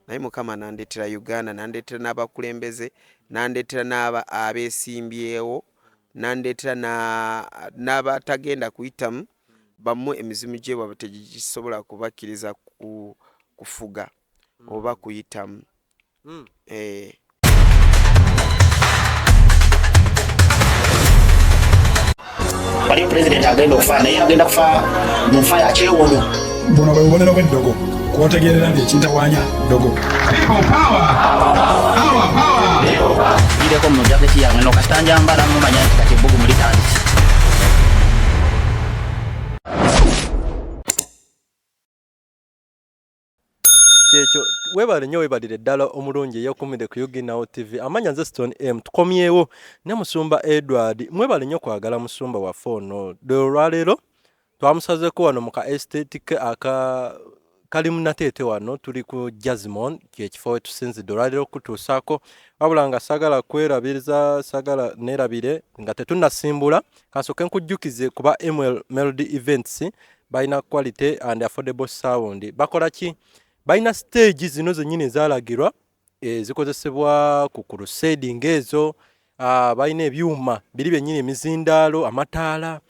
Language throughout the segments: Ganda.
Naye Mukama nandetera Uganda, nandetera n'abakulembeze, nandetera n'aba abesimbyewo, nandetera n'abatagenda kuyitamu bamu emizimu gyebwabwe tegisobola kubakkiriza kufuga oba kuyitamu. Eh. Waliyo pulezidenti agenda okufa, naye agenda kufa mu nfa ya kyewuunyo. Buno bwe bubonero bw'eddogo kwotegeerera nti ekintawaanya ddogo. Gireko mu jaketi yange no kasita njambala mumanya nti kati ebbugumu litandise. Kyekyo, webale nnyo, webalire ddala omulungi eyekumide ku UG Now TV. Amanya nze Stone M, tukomyewo ne Musumba Edward. Mwebale nnyo kwagala musumba waffe ono. Lwe olwaleero twamusazeko wano mu ka estate ke aka kali mu Nateete wano, tuli ku Jasmine, kyekifo we tusinzidde olwaleero okutuusaako. Wabula nga sagala kwerabiriza, sagala neerabire nga tetunnasimbula, kansooke nkujjukize kuba ML Melody Events balina quality and affordable sound. Bakola ki? Balina stage zino zennyini ezalagirwa ezikozesebwa ku crusade ng'ezo. Balina ebyuma biri byennyini, emizindaalo, amataala,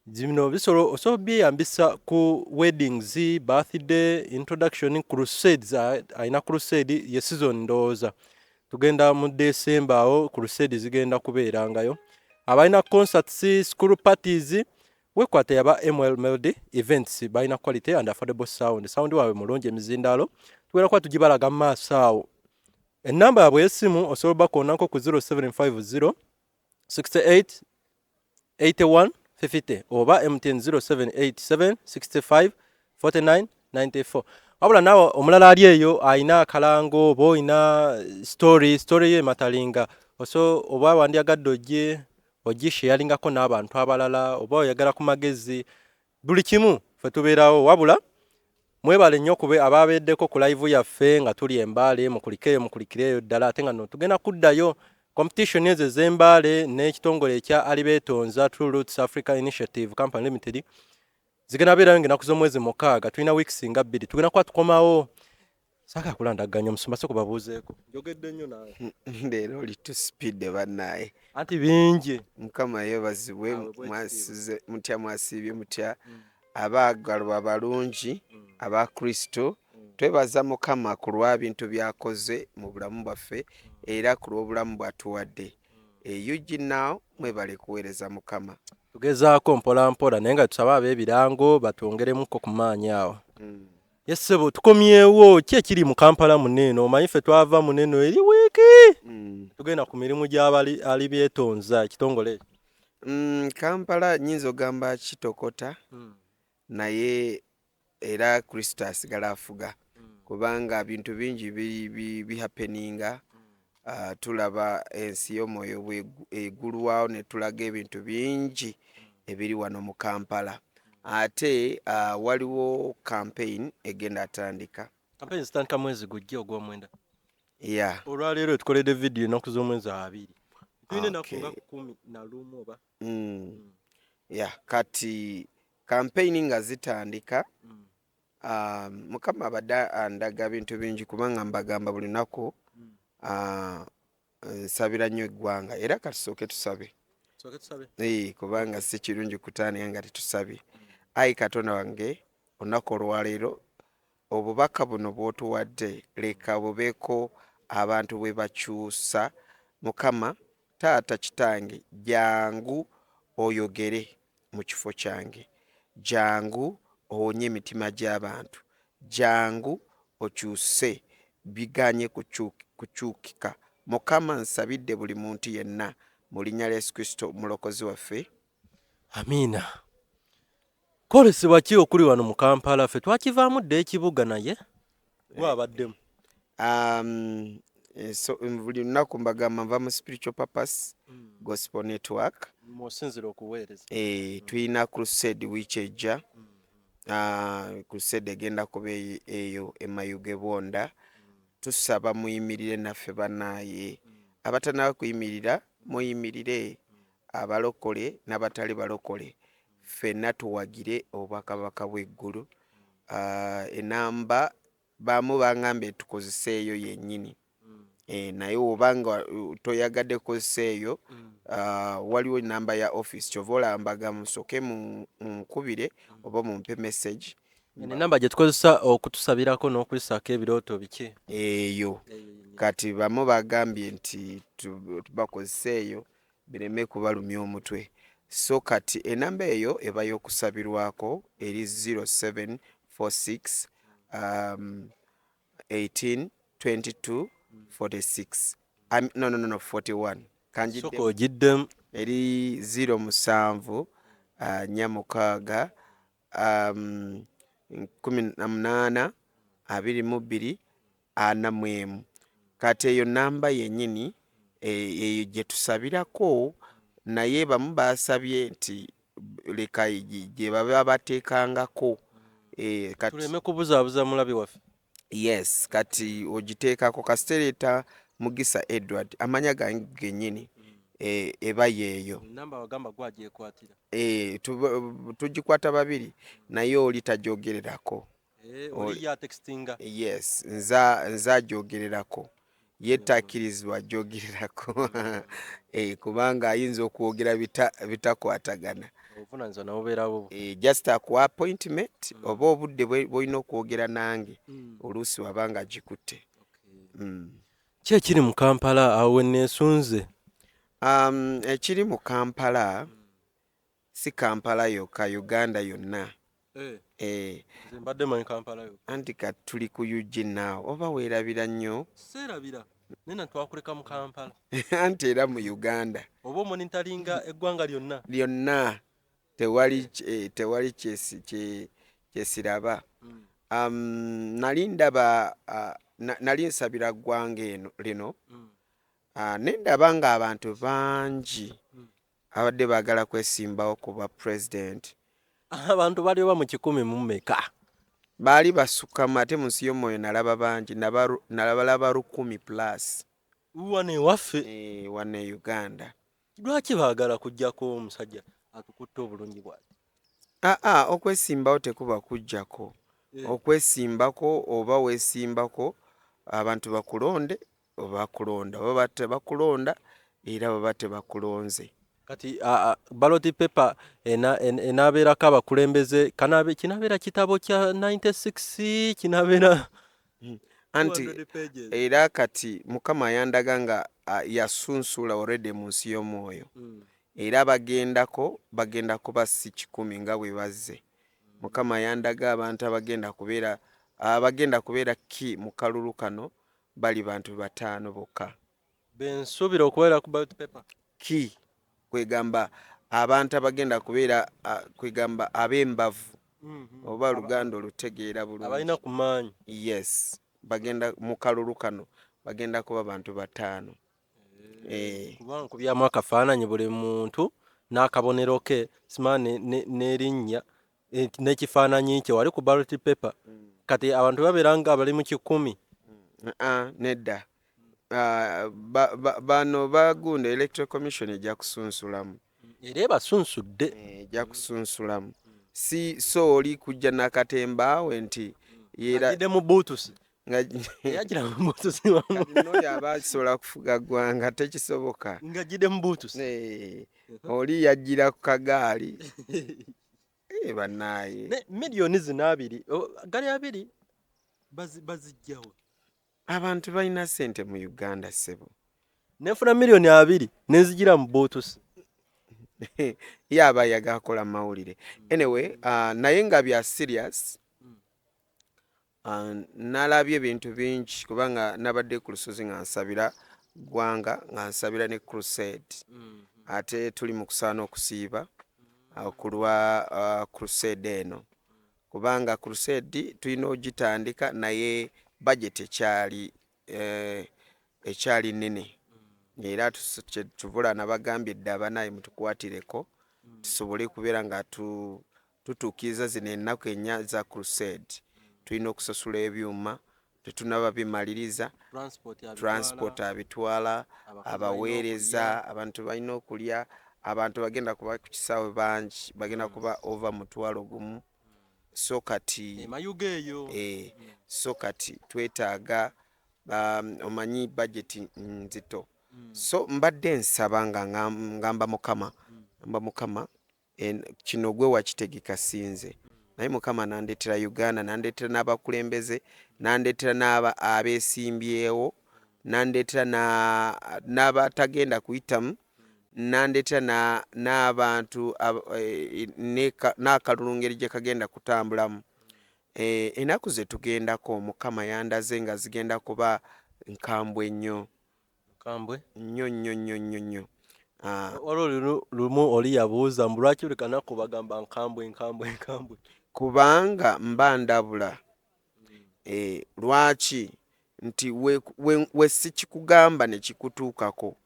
bino bisobola osobola byeyambisa ku weddings, birthday, introduction, crusades. Alina crusade ye season, ndowooza tugenda mu December awo crusade zigenda kubeerangayo. Abalina concerts, school parties, wekwata yaba ML Melody Events, balina quality and affordable sound. Sound waabwe mulungi, emizindaalo tugenda kuba tugibalaga mu maaso awo. Ennamba yaabwe y'essimu osobola obakoonako ku 0750 68 81 50 oba MTN 0787 65 49 94. Wabula naawe omulala ali eyo alina akalango oba olina story yo ematalinga oso oba wandyagadde ojje ogisharingako n'abantu abalala oba oyagala ku magezi, buli kimu ffe tubeerawo. Wabula mwebale nnyo kube ababeddeko ku live yaffe nga tuli Embaale. Mukulikeeyo, mukulikireeyo ddala. Ate nga no tugenda kuddayo competition ezo ez'Embaale n'ekitongole ekya Alibeetonza True Roots Africa Initiative Company Limited zigenda beerayo ng'ennaku z'omwezi 6. Tulina weeks nga 2, tugenda kuba tukomawo. Saagala kulandaganya, omusumba, sooka obabuuzeeko, njogedde nnyo naawe. Leero oli too speed, bannaaye. Anti bingi. Mukama yeebazibwe. Awe bwekitiibwa. Mwasize mutya? Mwasiibye mutya, abaagalwa abalungi aba Kristo? Twebaza Mukama ku lwa bintu byakoze mu bulamu bwaffe era ku lw'obulamu bwatuwadde. UG Now, mwebale kuweereza Mukama. Tugezaako mpola mpola, naye nga tusaba ab'ebirango batwongeremuko ku maanyi awo. Yes ssebo, tukomyewo. Ki ekiri mu Kampala muneeno? Omanyi ffe twava muneno eri wiiki, tugenda ku mirimu gy'abali ali byetonza ekitongole ekyo. Kampala nyinza ogamba kitokota, naye era Kristo asigala afuga, kubanga bintu bingi bihappeninga. Tulaba ensi y'omwoyo egulwawo ne tulaga ebintu bingi ebiri wano mu Kampala. Ate waliwo campaign egenda atandika. Campaign zitandika mwezi gujja ogw'omwenda. Olwaleero tukoledde vidiyo ennaku z'omwezi 20, tulina ennaku nga 11 oba. Yeah, kati campaign nga zitandika, Mukama abadde andaga bintu bingi, kubanga mbagamba buli lunaku nsabira nnyo eggwanga. Era katusooke tusabe. Tusooke tusabe. Kubanga si kirungi kutandika nga tetusabye. Ayi Katonda wange, olunaku olwaleero obubaka buno bw'otuwadde leka bubeeko abantu bwe bakyusa. Mukama Taata kitange, jangu oyogere mu kifo kyange, jangu owonye emitima gy'abantu, jangu okyuse biganye kukyukika. Mukama, nsabidde buli muntu yenna mu linnya lya Yesu Kristo omulokozi waffe. Amiina. Kwolesebwa ki okuli wano mu Kampala? Ffe twakivaamu dda ekibuga, naye gwabaddemu. So buli lunaku mbagamba nva mu Spiritual Purpose Gospel Network. Mwosinzira okuweereza. Tulina crusade wiiki ejja. Crusade egenda kuba eyo emayuge Bwonda. Tusaba muyimirire naffe bannaaye. Abatanaba kuyimirira muyimirire, abalokole n'abatali balokole, ffenna tuwagire obwakabaka bw'eggulu. Enamba Bamu bangambye tukozeseeyo yennyini. Naye oba nga toyagadde kukozesa eyo, waliwo namba ya office, kyova olaba mbaga musooke munkubire oba mumpe message. Eno enamba gye tukozesa okutusabirako n'okuyissaako ebirooto biki? Eyo kati bamu bagambye nti bakozesa eyo bireme kubalumya omutwe. So kati enamba eyo eba y'okusabirwako eri 0746 18 22 46, no, no, no, no, 41. Sooka ogiddemu. Eri 07 46 18 22 41. Kati eyo namba yennyini eyo gye tusabirako, naye bamu basabye nti leka gye baba bateekangako. Kati tuleme kubuzaabuza mulabi waffe. Yes, kati ogiteekako kasita ereeta Mugisa Edward, amanya gange gennyini, eba yeeyo. Namba wagamba gwagyekwatira. Tugikwata babiri, naye oli tagyogererako. Oli yatextinga. Yes, nze agyogererako, ye takkirizibwa gyogererako, kubanga ayinza okwogera bitakwatagana. Obuvunaanyizibwa nabwo bubeera bubwo. Just akuwa appointment oba obudde bw'olina okwogera nange, oluusi wabanga agikutte. Ki ekiri mu Kampala awo we neesunze? Ekiri mu Kampala si Kampala yokka, Uganda yonna. Nze mbadde manyi Kampala yokka. Anti kati tuli ku UG now, oba weerabira nnyo? Seerabira, naye na twakuleka mu Kampala. Anti era mu Uganda. Oba omonitaringa eggwanga lyonna? Lyonna, tewali tewali kyesiraba. Nali ndaba, nali nsabira ggwanga eno lino, ne ndaba ng'abantu bangi abadde baagala kwesimbawo ku bwa president. Abantu bali oba mu 100 mu mmeka? Baali basukkamu, ate mu nsi y'omwoyo nalaba bangi, nabalaba 1000 plus. Wano ewaffe? Wano e Uganda. Lwaki baagala kuggyako omusajja atukutte obulungi bw'ati? Aa, okwesimbawo tekuba kuggyako. Okwesimbako oba weesimbako abantu bakulonde oba bakulonda, oba tebakulonda era baba tebakulonze. Kati ballot paper enaabeerako abakulembeze, kinaabeera kitabo kya 96, kinaabeera Anti 200 pages. Era kati Mukama yandaga nga yasunsula already mu nsi y'omwoyo. Era bagendako, bagenda kuba si 100 nga bwe bazze. Mukama yandaga abantu abagenda kubeera ki mu kalulu kano bali bantu 5 bokka. Bensuubira okubeera ku ballot paper. Ki kwegamba abantu abagenda kubeera, kwegamba ab'embavu. Oba Luganda olutegeera bulungi. Abalina ku maanyi. Yes, bagenda mu kalulu kano bagenda kuba bantu 5. Kubanga nkubyamu akafaananyi buli muntu n'akabonero ke, sima n'erinnya, n'ekifaananyi kye wali ku ballot paper. Kati abantu babeera nga bali mu 100. Nedda. Bano bagunda Electoral Commission ejja kusunsulamu. Era ebasunsudde. Ejja kusunsulamu. Si so oli kujja n'akatemba we nti yera Ajjidde mu buutusi. Nga Yagira mu buutusi wamu. Kati n'oyo aba asobola kufuga ggwanga tekisoboka. Ng'ajjidde mu buutusi. Oli yajjira ku kagaali. Bannaaye. Ne miliyoni zino 2, gali 2 baziggyawo. Abantu balina ssente mu Uganda ssebo. Nenfuna miliyoni 2 nenzigira mu buutusi. Ye aba ayagala kukola mawulire. Anyway, naye nga bya serious, nalabye ebintu bingi kubanga nabadde ku lusozi nga nsabira ggwanga, nga nsabira ne crusade. Ate tuli mu kusaana okusiiba, ku lwa crusade eno. Kubanga crusade tulina ogitandika naye budget ekyali nnene. Era tubula nabagambye dda banaye mutukwatireko tusobole kubeera nga tutuukiriza zino ennaku 4 za crusade. Tulina okusasula ebyuma, tetunnaba bimaliriza. Transport abitwala, Transport abitwala, abakozi abaweereza, balina okulya. Abantu balina okulya, abantu bagenda kuba ku kisaawe bangi, bagenda kuba over 10,000. So kati Emayuga eyo. So kati twetaaga omanyi budget nzito. So mbadde nsaba nga ngamba Mukama, ngamba Mukama, kino gwe wakitegeka sinze. Naye Mukama nandeetera Uganda, nandeetera n'abakulembeze, nandeetera n'aba abeesimbyewo, nandeetera n'abatagenda kuyitamu, nandeetera n'abantu n'akalulu ngeri gye kagenda kutambulamu. Ennaku ze tugendako Mukama yandaze nga zigenda kuba nkambwe nnyo. Nkambwe? Nnyo nnyo nnyo nnyo nnyo. Waliwo lumu oli yabuuza mbu lwaki buli kanaku bagamba nkambwe nkambwe nkambwe? Kubanga mba ndabula. Lwaki nti we sikikugamba ne kikutuukako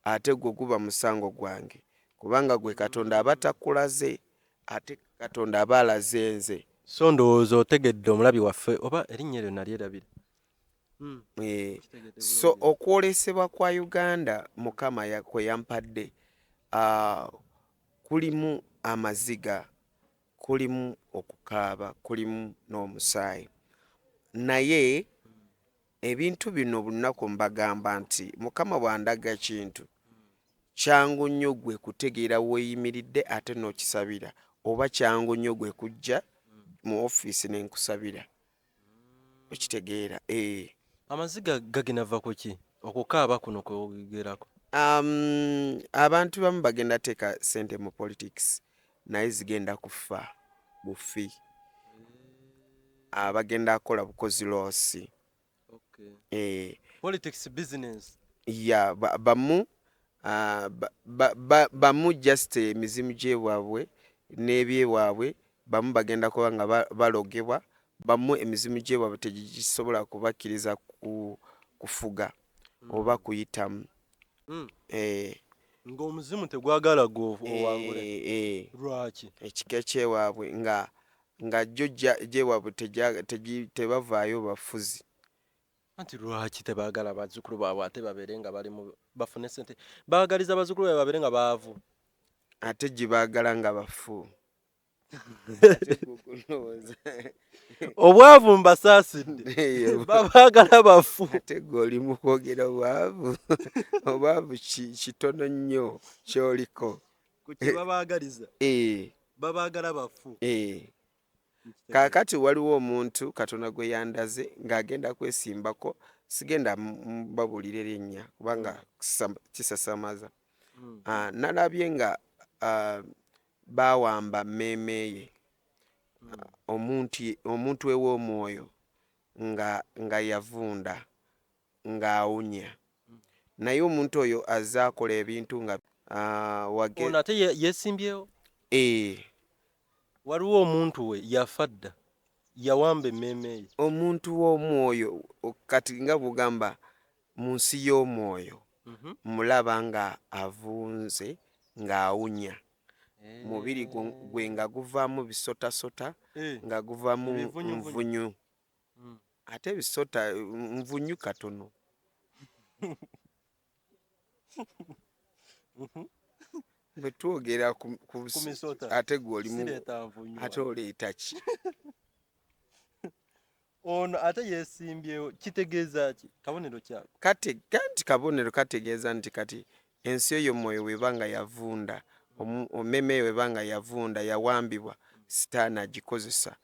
ate gwe guba musango gwange, kubanga gwe Katonda aba takulaze ate Katonda aba alaze nze. So ndowooza otegedde omulabi waffe oba erinnya eryo nalyerabira. So okwolesebwa kwa Uganda Mukama kwe yampadde kulimu amaziga, kulimu okukaaba, kulimu n'omusaayi. Naye ebintu bino buli lunaku mbagamba nti Mukama bw'andaga kintu kyangu nnyo gwe kutegeera weeyimiridde ate n'okisabira, oba kyangu nnyo gwe kujja mu ofiisi ne nkusabira. Okitegeera? Amaziga gagenda va ku ki? Okukaaba kuno kwewogerako. Abantu bamu bagenda teeka ssente mu politics naye zigenda kufa bufi. Abagenda kukola bukozi loss. Politics business. Yeah, bamu bamu just emizimu gy'ewaabwe n'ebyewaabwe, bamu bagenda kuba nga balogebwa, bamu emizimu gy'ewaabwe tegisobola kubakkiriza kufuga oba kuyitamu. Ng'omuzimu tegwagala gwe owangule. Lwaki? Ekika ekyewaabwe nga jjo gyewaabwe tebavaayo bafuzi. Anti lwaki tebaagala bazzukulu baabwe ate babeere nga bali mu bafune ssente? Baagaliza bazzukulu baabwe babeere nga baavu. Ate gye baagala nga bafu. Obwavu mbasaasidde, babaagala bafu. Ate gwe oli mu kwogera obwavu, obwavu kitono nnyo ky'oliko. Ku kye babaagaliza. Babaagala bafu. Kaakati waliwo omuntu Katonda gwe yandaze ng'agenda kwesimbako, sigenda mbabuulira erinnya kubanga kisasamaza. Nalabye nga baawamba mmeeme ye, omuntu ew'omwoyo nga yavunda, ng'awunya. Naye omuntu oyo azze akola ebintu nga Ono ate yeesimbyewo? Waliwo omuntu we yafa dda, yawamba emmeeme ye. Omuntu w'omwoyo kati nga bw'ogamba mu nsi y'omwoyo, mulaba nga avunze ng'awunya. Mubiri gwe nga guvaamu bisotasota, nga guvaamu nvunyu. Ate ebisota nvunyu katono. Bwe twogera ku misota, ate gwe olimu ate oleeta ki? Ono ate yeesimbyewo kitegeeza ki? Kabonero kyako? Kati kabonero kategeeza nti kati ensi eyo mwoyo bw'eba nga yavunda, emmeeme eyo bw'eba nga yavunda yawambibwa, sitaani agikozesa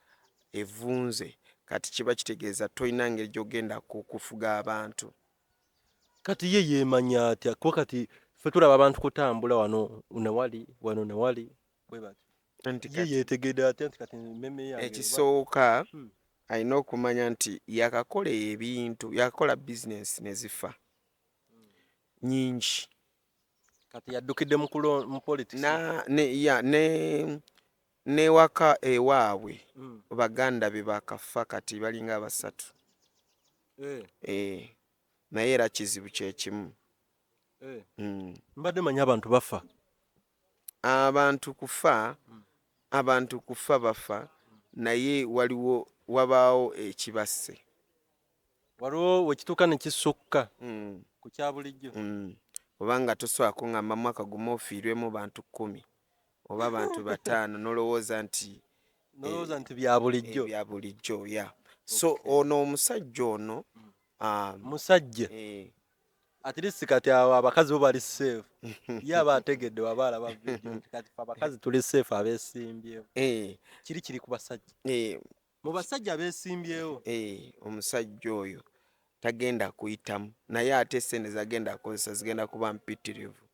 evunze, kati kiba kitegeeza tolina ngeri gy'ogenda kufuga abantu. Kati ye yeemanya atya? Kuba kati ffe tulaba abantu kutambula wano ne wali, wano ne wali bwe batyo. Ye yeetegedde atya nti kati emmeeme yange Ekisooka alina okumanya nti yakakola ebintu, yakakola bizinensi ne zifa nnyingi. Kati yaddukidde mu politics. N'ewaka ewaabwe baganda be baakafa kati balinga basatu. Naye era kizibu kye kimu. Mbadde mmanyi abantu bafa. Abantu kufa bafa naye waliwo wabaawo ekibasse. Waliwo we kituuka ne kisukka ku kya bulijjo. Kubanga tosobola kuŋŋamba mwaka gumu ofiirwemu bantu 10 oba bantu 5 n'olowooza nti Nolowooza nti bya bulijjo. Bya bulijjo, ya. So ono omusajja ono musajja at least kati awo abakazi bo bali safe. Ye aba ategedde waba alaba video nti kati fe abakazi tuli safe abeesimbyewo. Kiri kiri ku basajja. Mu basajja abeesimbyewo. Omusajja oyo tagenda kuyitamu, naye ate sente zagenda akozesa zigenda kuba mpitirivu.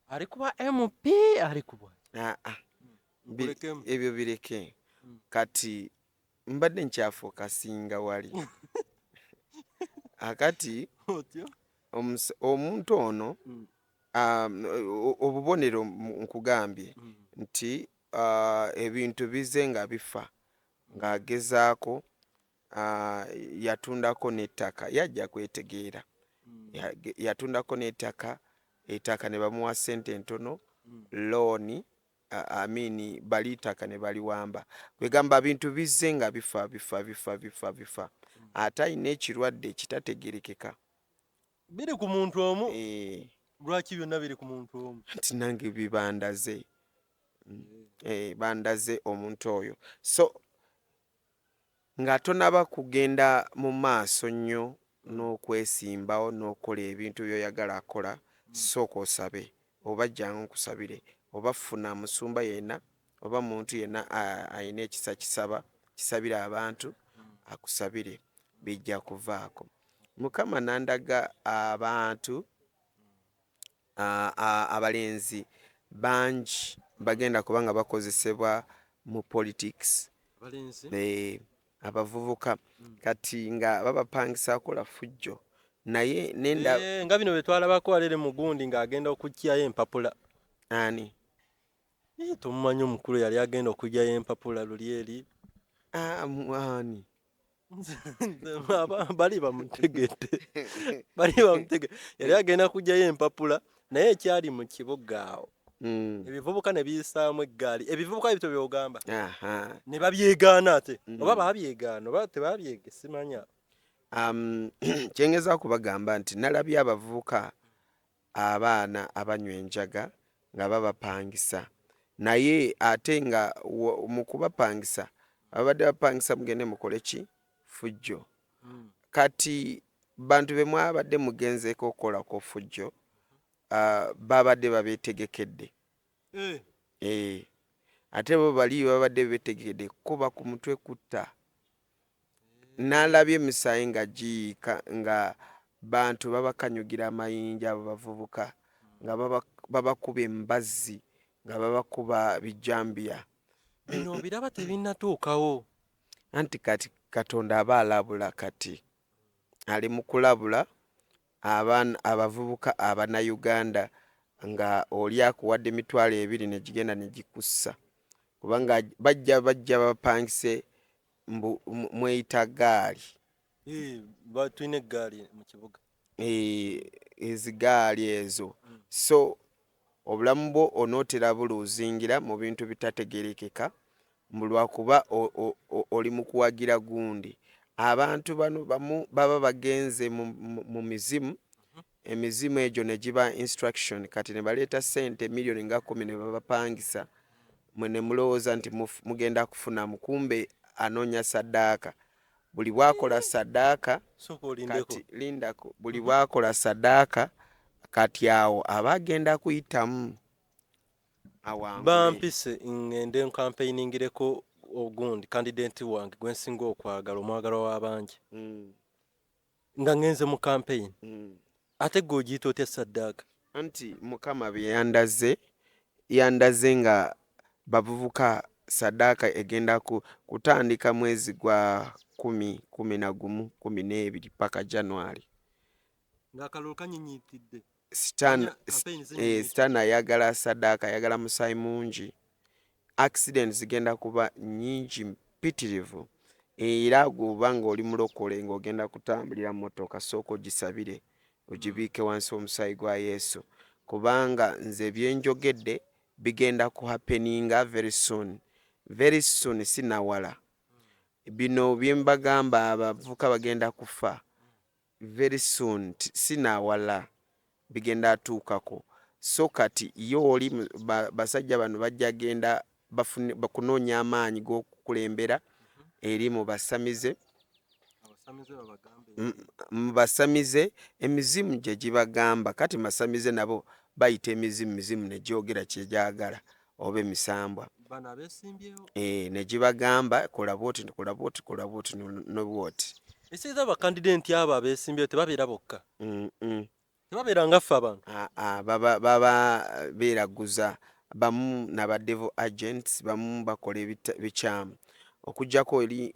Ali kuba MP, ali kuba aa, ebyo bireke. Kati mbadde nkyafokasinga wali akati omuntu ono obubonero nkugambye nti ebintu bize nga bifa ng'agezaako yatundako n'ettaka, yajja kwetegeera. Yatundako n'ettaka, ettaka ne bamuwa ssente ntono, looni amini bali ttaka ne baliwamba. Kwegamba bintu bizze nga bifa bifa bifa bifa bifa. Ate alina ekirwadde ekitategerekeka. Biri ku muntu omu. Lwaki byonna biri ku muntu omu? Nti nange bibandaze. Bandaze omuntu oyo. So nga tonaba kugenda mu maaso nnyo n'okwesimbawo n'okola ebintu by'oyagala akola, sooka osabe, oba jjangu nkusabire, oba funa musumba yenna oba muntu yenna alina ekisa kisaba kisabira abantu akusabire, bijja kuvaako. Mukama nandaga abantu abalenzi bangi bagenda kuba nga bakozesebwa mu politics. Abavubuka kati nga babapangisa akola fujjo, naye nenda nga bino bye twalabako alere mugundi ng'agenda okuggyayo empapula. Ani? Tomumanyi omukulu yali agenda okuggyayo empapula luli eri? Ani? Bali bamutegedde, bali bamutegedde. Yali agenda kuggyayo empapula, naye ekyali mu kibuga awo ebivubuka ne biyisaamu eggaali. Ebivubuka ebyo by'ogamba ne babyegaana ate oba babyegaana oba tebabyege simanya. Kyengezaako kubagamba nti nalabye abavubuka abaana abanywa enjaga nga babapangisa, naye ate nga mu kubapangisa babadde bapangisa mugende mukole ki? Fujjo. Kati bantu be mwabadde mugenzeeko okukolako fujjo, babadde babeetegekedde. Ate bo bali babadde beetegekedde kuba ku mutwe kutta. Nalabye emisaayi nga giyiika nga bantu babakanyugira amayinja, abo bavubuka nga babakuba embazzi, nga babakuba bijambiya. Bino biraba tebinnatuukawo. Anti kati Katonda aba alabula, kati ali mu kulabula abaana abavubuka Abannayuganda nga oli akuwadde 20,000 ne gigenda ne gikussa, kubanga bajja bapangise mbu mweyita gaali. Tulina eggaali mu kibuga. Ezigaali ezo. So obulamu bwo onootera buluuzingira mu bintu bitategerekeka mbu lwakuba oli mu kuwagira gundi. Abantu bano bamu baba bagenze mu mizimu, emizimu egyo ne giba instruction, kati ne baleeta ssente miliyoni nga 10 ne babapangisa, mwe ne mulowooza nti mugenda kufunamu, kumbe anoonya saddaaka. Buli bw'akola saddaaka, kati lindako, buli bw'akola saddaaka kati awo aba agenda kuyitamu awangule. Bampise ngende nkampeiningireko ogundi candidate wange gwe nsinga okwagala, omwagalwa w'abangi. Nga ngenze mu campaign. Ate gwe ogiyita otya saddaaka? Anti Mukama bye yandaze, yandaze nga bavubuka saddaaka egenda kutandika mwezi gwa 10, 11, 12 paka January. Ng'akalulu kanyinyitidde. Sitaani ayagala saddaaka, ayagala musaayi mungi. Accidents zigenda kuba nnyingi mpitirivu, era gwoba ng'oli mulokole ng'ogenda kutambulira mmotoka, sooka ogisabire ogibiike wansi w'omusaayi gwa Yesu, kubanga nze bye njogedde bigenda kuhappeninga very soon, very soon, sinawala. Bino bye mbagamba abavubuka bagenda kufa very soon, sinawala bigenda atuukako. So kati ye oli basajja bano bajja genda Bakunoonya amaanyi g'okukulembera eri mu basamize. Mu basamize emizimu gye gibagamba. Kati masamize nabo bayita emizimu, mizimu ne gyogera kye gyagala oba emisambwa ne gibagamba kola bwoti, kola bwoti, kola bwoti ne bwoti. Ekiseera bakandidenti abo abeesimbyewo tebabeera bokka, tebabeera nga ffe abantu. Baba baba beeraguza, bamu naba devil agents, bamu bakola ebikyamu okuggyako eri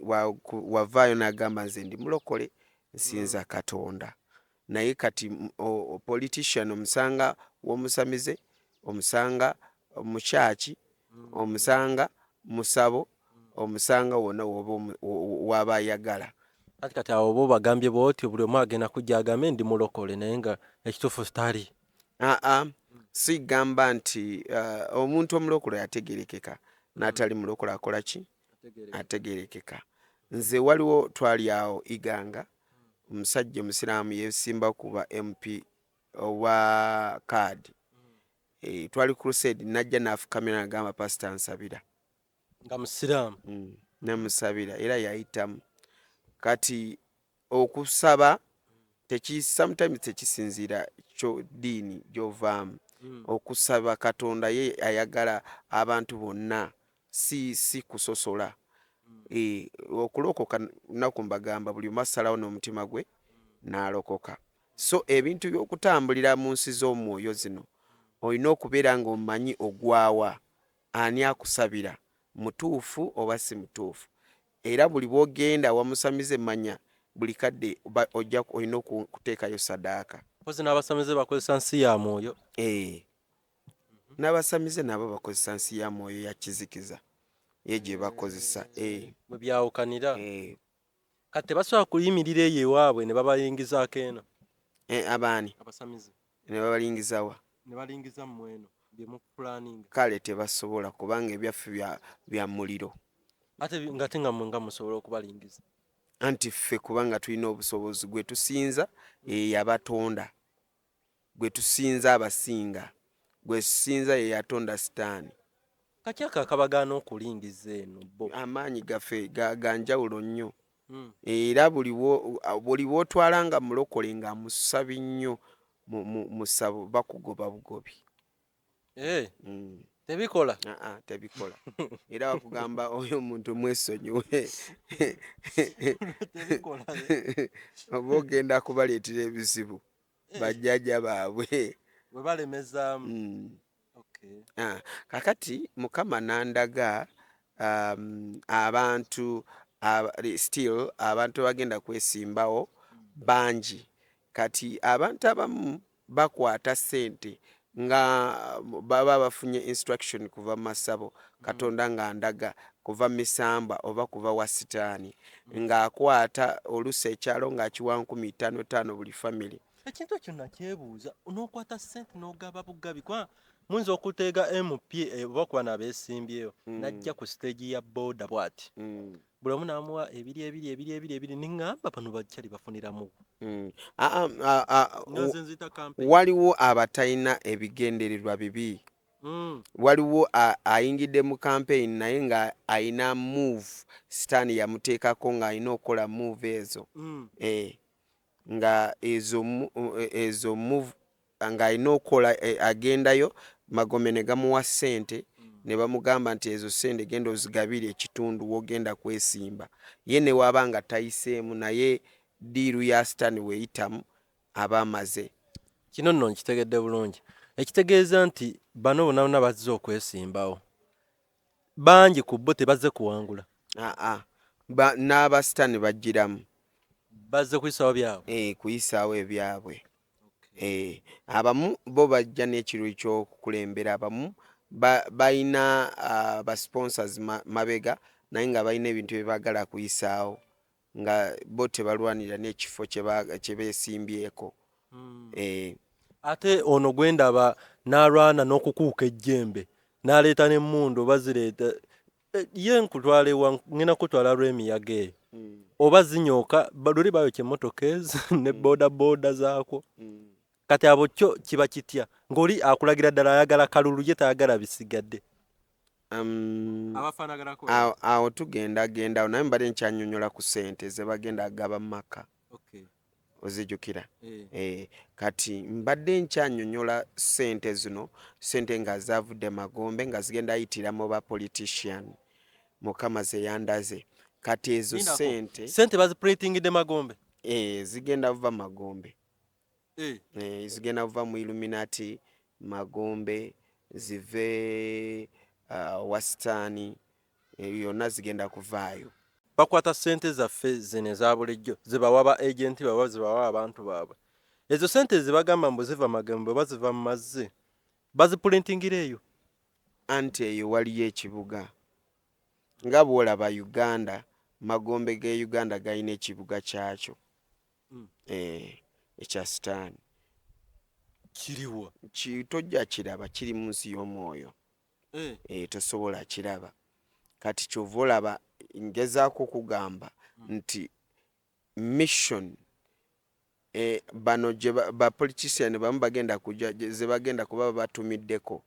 wavaayo n'agamba nze ndi mulokole, nsinza Katonda. Naye kati politician omusanga w'omusamize, omusanga mu kyaki, omusanga musabo, omusanga wonna woba waba ayagala. Ati kati awo oba obagambye bw'otyo, buli omu agenda kujja agambe ndi mulokole, naye nga ekituufu tali. Aa, sigamba nti omuntu omulokole ategerekeka, n'atali mulokole akola ki? Ategerekeka. Nze waliwo twali awo Iganga, omusajja omusiraamu yeesimba kuba MP owa kaadi. Twali crusade, najja n'afukamira n'agamba, "Pasita, nsabira." Nga musiraamu? Namusabira era yayitamu. Kati okusaba sometimes tekisinziira kyo ddiini gy'ovaamu. Okusaba Katonda ye ayagala abantu bonna, si kusosola. Okulokoka naku mbagamba buli omu asalawo n'omutima gwe n'alokoka. So ebintu by'okutambulira mu nsi z'omwoyo zino, olina okubeera ng'omanyi ogwawa, ani akusabira mutuufu oba si mutuufu. Era buli bw'ogenda wamusamize, manya buli kadde ojja olina okuteekayo sadaaka. Mpozi n'abasamize bakozesa nsi ya mwoyo. N'abasamize nabo bakozesa nsi ya mwoyo ya kizikiza, ye gye bakozesa. Bwe byawukanira. Kati tebasobola kuyimirira eyo ewaabwe ne babayingizaako eno? Abaani? Abasamize. Ne babalingizawa? Ne balingiza mmwe eno bye mupulaninga. Kale tebasobola, kubanga ebyaffe bya muliro. Ate ngate nga mmwe nga musobola okubalingiza? Anti ffe kubanga tulina obusobozi, gwe tusinza yeyabatonda, gwe tusinza abasinga, gwe tusinza ye yatonda Sitaani. Kaki ako akabagaana okulingiza eno bo? Amaanyi gaffe ga njawulo nnyo. Era buli bw'otwala nga mulokole nga musabi nnyo mu ssabo, bakugoba bugobi. Tebikola? Aa, tebikola. Era bakugamba oyo omuntu mwesonyiwe. Tebikola. Oba ogenda kubaleetera ebizibu bajjajja baabwe. Bwe balemezaamu. Ah, kakati Mukama nandaga abantu still abantu bagenda kwesimbawo bangi. Kati abantu abamu bakwata ssente nga baba bafunye instruction kuva mu masabo, Katonda nga ndaga kuva misamba oba kuva wa Sitaani, ng'akwata oluusi ekyalo ng'akiwa 5,000 buli family. Ekintu ekyo nakyebuuza, n'okwata ssente n'ogaba bugabi, kuba muyinza okuteega MP oba kuba nabeesimbyewo najja ku stage ya boda bw'ati, buli omu n'amuwa ebiri ebiri ebiri ebiri ebiri, neŋŋamba bano bakyali bafuniramu. Nga nze nziyita campaign. Waliwo abatalina ebigendererwa bibi. Waliwo ayingidde mu campaign naye nga ayina move Sitaani yamuteekako ng'alina okukola move ezo. Nga ezo move ng'alina okukola, agendayo magome ne gamuwa ssente ne bamugamba nti ezo ssente genda ozigabire ekitundu w'ogenda kwesimba. Ye ne waba nga tayiseemu, naye deal ya Sitaani weeyitamu aba amaze. Kino nno nkitegedde bulungi, ekitegeeza nti bano bonna bonna bazze okwesimbawo, bangi ku bo tebazze kuwangula. Aa, n'abasitaani bajjiramu. Bazze kuyisaawo byabwe. Kuyisaawo ebyabwe. Abamu bo bajja n'ekiruyi ky'okukulembera, abamu balina ba sponsors mabega, naye nga balina ebintu bye baagala kuyisaawo, nga bo tebalwanirira n'ekifo kye beesimbyeko. Ate ono gwendaba n'alwana n'okukuuka ejjembe n'aleeta n'emmundu oba zireeta, ye nkutwala ewa? Ngenda kutwala lw'emiyaga eyo oba zinyooka, luli bayokya emmotoka ezo ne boda boda zaakwo. Kati abo kyo kiba kitya ng'oli akulagira ddala ayagala kalulu, ye tayagala bisigadde? Abafaanaganako. Awo tugenda gendawo, naye mbadde nkyanyonyola ku ssente ze bagenda gaba mu maka. Ozijjukira? Eh. Kati mbadde nkyanyonyola ssente zino, ssente nga zavudde magombe nga zigenda yitira mu ba politician, Mukama ze yandaze. Kati ezo Lindako. ssente Sente baziprintingidde magombe? Zigenda kuva magombe. Zigenda kuva mu Illuminati magombe, zive wa sitaani, yonna zigenda kuvaayo. Bakwata sente zaffe zino eza bulijjo zebawa ba agenti baabwe, zebawa abantu baabwe. Ezo sente zebagamba mbu ziva magembe oba ziva mu mazzi, bazipulintingira eyo? Anti eyo waliyo ekibuga. Nga bw'olaba Uganda, magombe ge Uganda galina ekibuga kyakyo. Ekya sitaani. Kiriwa? Tojja kiraba, kiri mu nsi y'omwoyo. Tosobola kiraba. Kati ky'ova olaba ngezaako okugamba nti mission bano gye ba politician bamu bagenda kujja, ze bagenda kuba batumiddeko.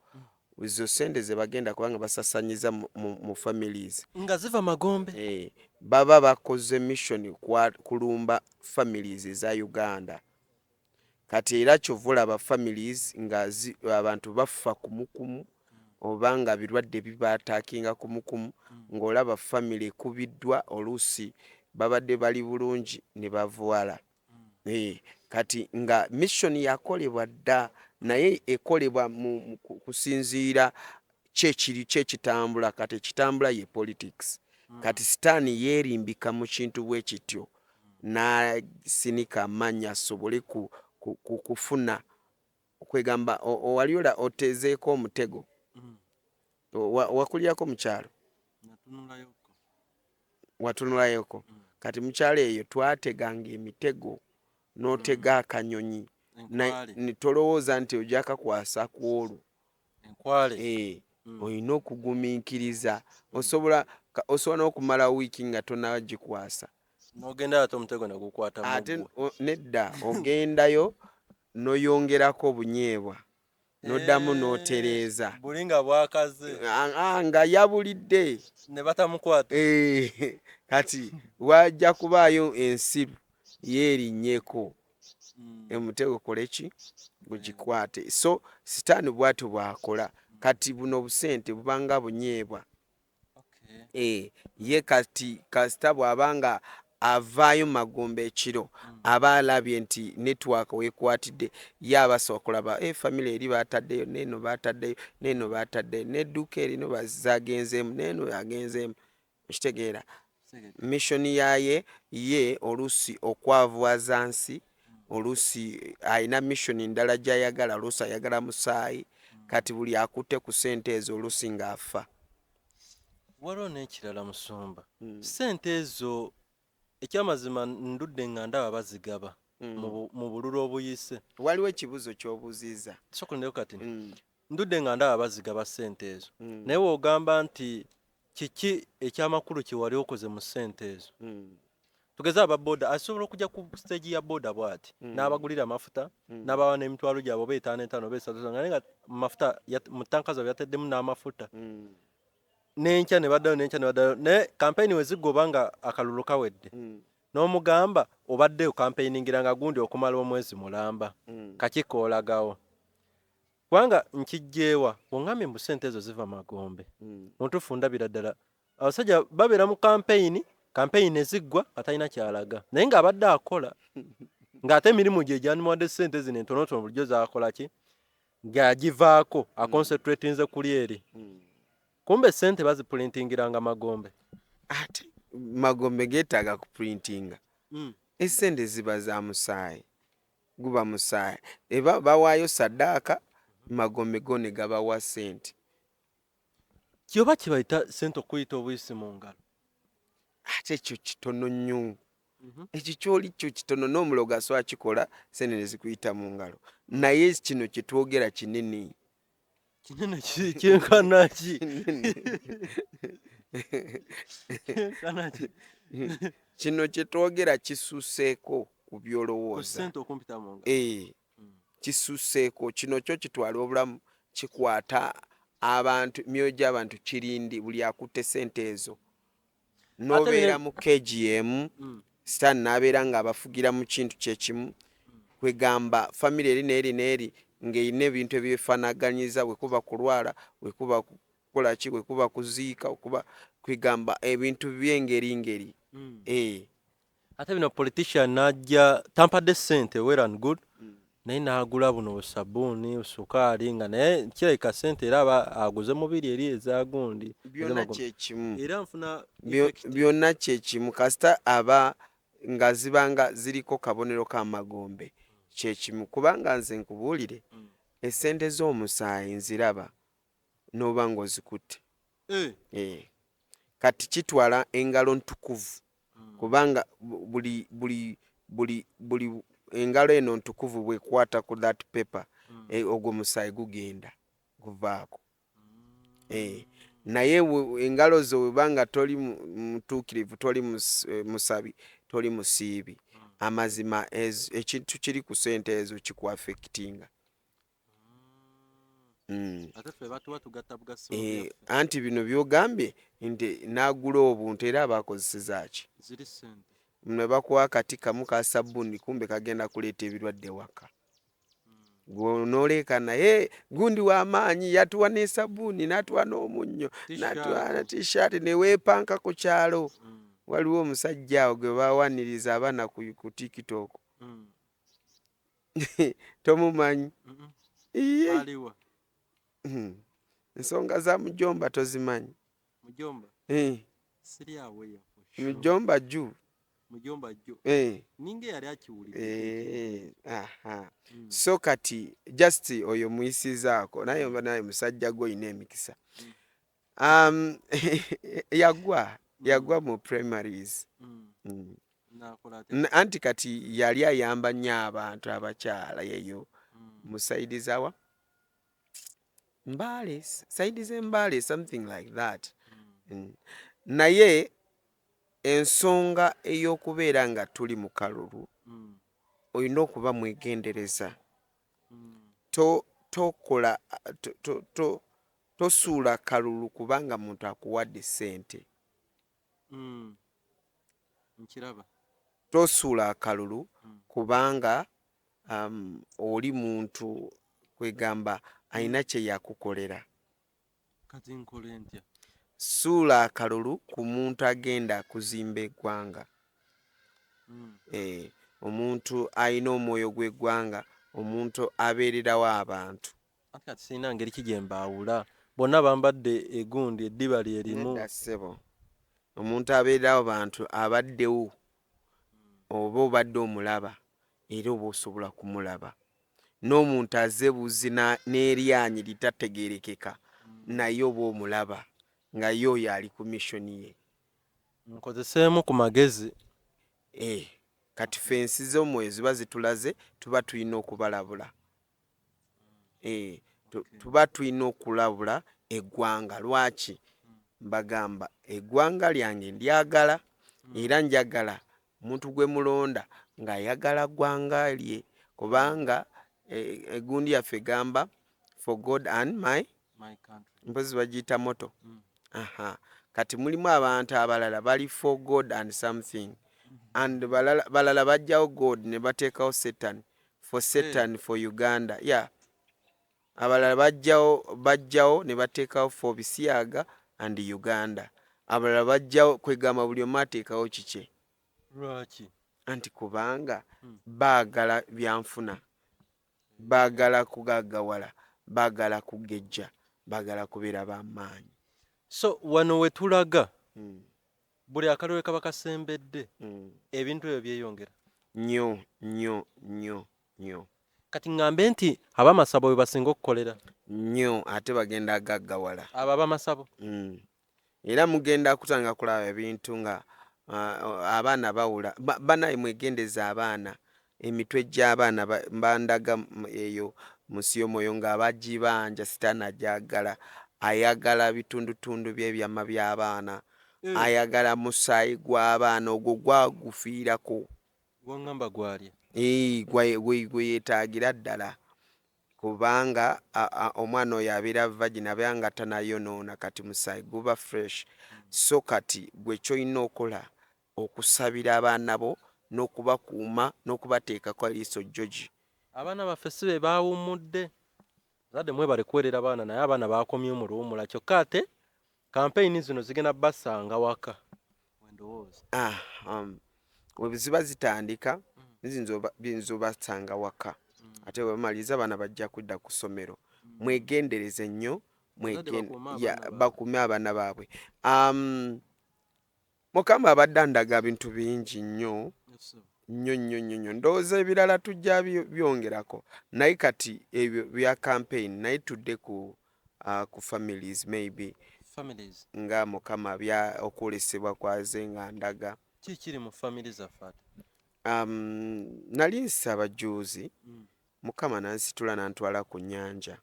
Ezo ssente ze bagenda kuba nga basasanyiza mu families. Nga ziva magombe? Baba bakoze mission kulumba families eza Uganda. Kati era ky'ova olaba families nga abantu bafa kumukumu, oba nga birwadde bibaataakinga kumukumu, ng'olaba family ekubiddwa, oluusi babadde bali bulungi ne bavuwala. Kati nga mission yakolebwa dda, naye ekolebwa mu kusinziira kyekiri kyekitambula. Kati ekitambula ye politics. Kati sitaani yeerimbika mu kintu bwe kityo n'asinika amannya asobole kufuna kwegamba owali ola otezeeko omutego. Wakulirako mu kyalo? Watunulayoko. Kati mu kyalo eyo twateganga emitego, n'otega akanyonyi. Tolowooza nti ojja kakwasa ku olwo. Enkwale. Olina okugumiikiriza. Osobola n'okumala wiiki nga tonnagikwasa. N'ogendayo ate omutego ne gukwata Ate nedda, ogendayo n'oyongerako obunyeebwa, n'oddamu n'otereeza. Buli nga bwakaze. Nga yabulidde. Ne batamukwata. Kati wajja kubaayo ensiru yeerinnyeko. Omutego kole ki? Gugikwate. So sitaani bw'atyo bw'akola. Kati buno obusente bubanga bunyeebwa. Ye kati kasita bw'aba nga avaayo magombe ekiro, aba alabye nti network weekwatidde, ye aba asobola okulaba family eri baataddeyo, n'eno baataddeyo, n'eno baataddeyo, n'edduuka erino zagenzeemu, n'eno yagenzeemu. Okitegeera? Mission yaye ye oluusi okwavuwaza nsi, oluusi alina mission ndala gy'ayagala, oluusi ayagala musaayi. Kati buli akutte ku ssente ezo oluusi ng'afa. Waliwo n'ekirala musumba. Ssente ezo ekyamazima ndudde nga ndaba bazigaba mu bululu obuyise. Waliwo ekibuuzo ky'obuuzizza. Sooka olindeko kati. Ndudde nga ndaba bazigaba ssente ezo. Naye w'ogamba nti kiki ekyamakulu kye wali okoze mu ssente ezo? Tugeze aba boda, asobola okujja ku stage ya boda bw'ati, n'abagulira amafuta, n'abawa n'emitwalo gyabwe oba etaano etaano oba esatu esatu, naye nga mafuta mu ttanka zaabwe yataddemu n'amafuta. N'enkya ne baddayo, n'enkya ne baddayo, naye kampeyini we zigoba nga akalulu kawedde, n'omugamba obadde okampeyiningiranga gundi okumala omwezi mulamba, kaki koolagawo? Kubanga nkijjeewa, bw'ongambye mbu ssente ezo ziva magombe, mu ntuufu ndabira ddala abasajja babeera mu kampeyini, kampeyini ne ziggwa nga talina ky'alaga, naye ng'abadde akola, ng'ate emirimu gye egyandimuwadde ssente zino entonotono bulijjo z'akola ki? Ng'agivaako, aconcentratinze kuli eri. Kumbe ssente bazipulintingiranga magombe. Ate magombe geetaaga kupulintinga. Essente ziba za musaayi, guba musaayi. Eba bawaayo saddaaka, magombe go ne gabawa ssente. Kyoba kibayita ssente okuyita obuyisi mu ngalo. Ate ekyo kitono nnyo. Ekyo ky'oli kyo kitono, n'omulogo asobola kikola ssente ne zikuyita mu ngalo. Naye kino kye twogera kinene. Kinene kyenkana ki? Kyenkana ki? Kino kye twogera kisusseeko ku by'olowooza. Ku ssente okumpita mu ngalo. Kisusseeko. Kino kyo kitwala obulamu, kikwata Abantu, emyoyo gy'abantu kirindi buli akutte sente ezo nobeera mu keegi emu, sitaani n'abeera ng'abafugira mu kintu kyekimu. Kwegamba famire eri n'eri n'eri ng'erina ebintu ebyefanaganyiza, bwekuba kulwala, bwekuba kukola ki, bwekuba kuziika, okuba kwegamba ebintu by'engeri ngeri. Ate bino politician najja tampadde ssente, well and good, naye n'agula buno busabbuuni, busukaali, nga naye kirabika ssente era aba aguze mubiri eri ezagundi. Byonna kyekimu. Era nfuna Byonna kyekimu, kasita aba nga zibanga ziriko kabonero k'amagombe, kyekimu. Kubanga nze nkubuulire, essente z'omusaayi nziraba n'oba ng'ozikutte. Kati kitwala engalo ntukuvu, kubanga buli buli buli buli engalo eno ntukuvu bwekwata ku that paper, ogwo musaayi gugenda guvaako. Naye engalo zo webanga toli mutuukirivu, toli musabi, toli musiibi, amazima ekintu kiri ku sente ezo kikuaffectinga. Ate ffe batuba tugatta bugassi mu byaffe. Anti bino byogambye nti n'agula obuntu, era aba akozeseza ki? Ziri ssente. Ne bakuwa akati kamu ka sabbuuni, kumbe kagenda kuleeta ebirwadde waka. N'oleeka naye gundi w'amaanyi yatuwa ne sabbuuni, n'atuwa n'omunnyo, n'atuwa na t-shirt, ne weepanka ku kyalo. Waliwo omusajja awo gwe bawaniriza abaana ku TikTok. Tomumanyi? Iye. Aliwa? Ensonga za mujomba tozimanyi? Mujomba? Eh. Siri aweya for sure. Mujomba juu. Mujomba juu. Eh. Ninga yali akiwulidde. Eh, aha. So kati just oyo muyisizaako naye oba naye musajja gwe olina emikisa. Yagwa mu primaries. Nakola atya? Anti kati yali ayamba nnyo abantu abakyala eyo mu side zawa Mbale, side z'Embale, something like that. Naye ensonga ey'okubeera nga tuli mu kalulu, olina okuba mwegendereza. Tokola tosuula kalulu kubanga muntu akuwadde ssente. Nkiraba. Tosuula akalulu kubanga oli muntu kwegamba alina kye yakukolera. Kati nkole ntya? Suula akalulu ku muntu agenda kuzimba eggwanga. Omuntu alina omwoyo gw'eggwanga, omuntu abeererawo abantu. Anti kati sirina ngeri ki gye mbaawula, bonna bambadde egundi eddiba lye limu. Nedda ssebo, omuntu abeererawo bantu abaddewo, oba obadde omulaba era oba osobola kumulaba. N'omuntu azze buzi n'eryanyi litategeerekeka, naye oba omulaba nga ye oyo ali ku mission ye. Nkozeseemu ku magezi. Kati ffe ensi z'omwoyo ziba zitulaze, tuba tulina okubalabula. Tuba tulina okulabula eggwanga. Lwaki mbagamba eggwanga lyange ndyagala, era njagala muntu gwe mulonda ng'ayagala ggwanga lye, kubanga egundi yaffe egamba for God and my My country. Mpozi bagiyita motto. Aha. Kati mulimu abantu abalala bali for God and something, and balala bajjawo God ne bateekawo Satan, for Satan, for Uganda. Yeah, abalala bajjawo ne bateekawo for bisiyaga and Uganda. Abalala bajjawo, kwegamba buli omu ateekawo kikye. Lwaki? Anti kubanga baagala byanfuna, baagala kugaggawala, baagala kugejja, baagala kubeera b'amaanyi. So wano we tulaga, buli akalulu kaba kasembedde, ebintu ebyo byeyongera. Nnyo nnyo nnyo nnyo. Kati ŋŋambe nti abamasabo bwe basinga okukolera. Nnyo, ate bagenda agaggawala. Abo abamasabo. Era mugenda kutanga kulaba ebintu nga abaana bawula. Banaye mwegendeza abaana, emitwe gy'abaana bandaga eyo mu nsi y'omwoyo nga bagibanja. Sitaani ajagala, ayagala bitundutundu by'ebyama by'abaana, ayagala musaayi gw'abaana, ogwo gwagufiirako. Gwaŋŋamba gwalya. Gwe yeetaagira ddala. Kubanga omwana oyo abeera virgin, abeera nga tanayonoona, kati musaayi guba fresh. So kati gwe kyolina okola okusabira abaana bo n'okubakuuma n'okubateekako eriiso jjogi. Abaana baffe si be baawummudde. Bazadde mwebale kuweerera baana naye abaana baakomye mu luwummula kyokka ate kampeyini zino zigenda basanga waka. Wendowooza. Ah, we ziba zitandika biyinza obasanga waka, ate bwe bamaliriza abaana bajja kudda ku ssomero. Mwegendereze nnyo, bakuume abaana baabwe. Mukama abadde andaga bintu bingi nnyo nnyo nnyo nnyo nnyo, ndowooza ebirala tujja byongerako, naye kati ebyo bya campaign, naye tudde ku families maybe. Families. Nga Mukama bya okwolesebwa kwaze nga ndaga. Ki kiri mu family zaffe ate? Nali nsaba jjuuzi, Mukama n'ansitula n'antwala ku nnyanja,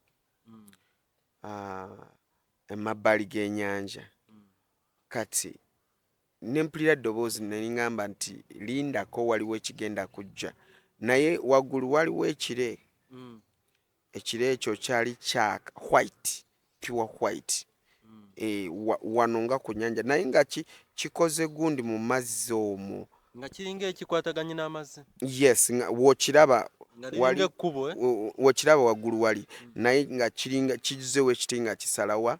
emabbali g'ennyanja. Kati ne mpulira eddoboozi ne liŋŋamba nti lindako, waliwo ekigenda kujja, naye waggulu waliwo ekire. Ekire ekyo kyali kyaka white, pure white. Wano nga ku nnyanja, naye nga kikoze gundi mu mazzi omwo. Nga kiringa ekikwataganye n'amazzi. Yes, nga w'okiraba Nga liringa ekkubo, eh? W'okiraba waggulu wali, naye nga kiringa kizeewo ekiti nga kisalawa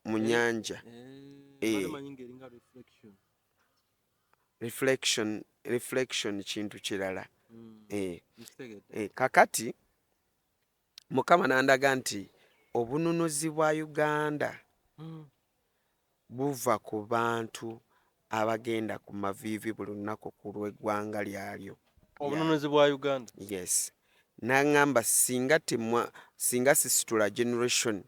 mu nnyanja. Manyi ng'eringa reflection. Reflection kintu kirala. Nkitegedde. Kakati Mukama n'andaga nti obununuzi bwa Uganda buva ku bantu abagenda ku maviivi buli lunaku ku lw'eggwanga lyalyo. Obununuzi bwa Uganda. Yes. N'aŋŋamba singa sisitula generation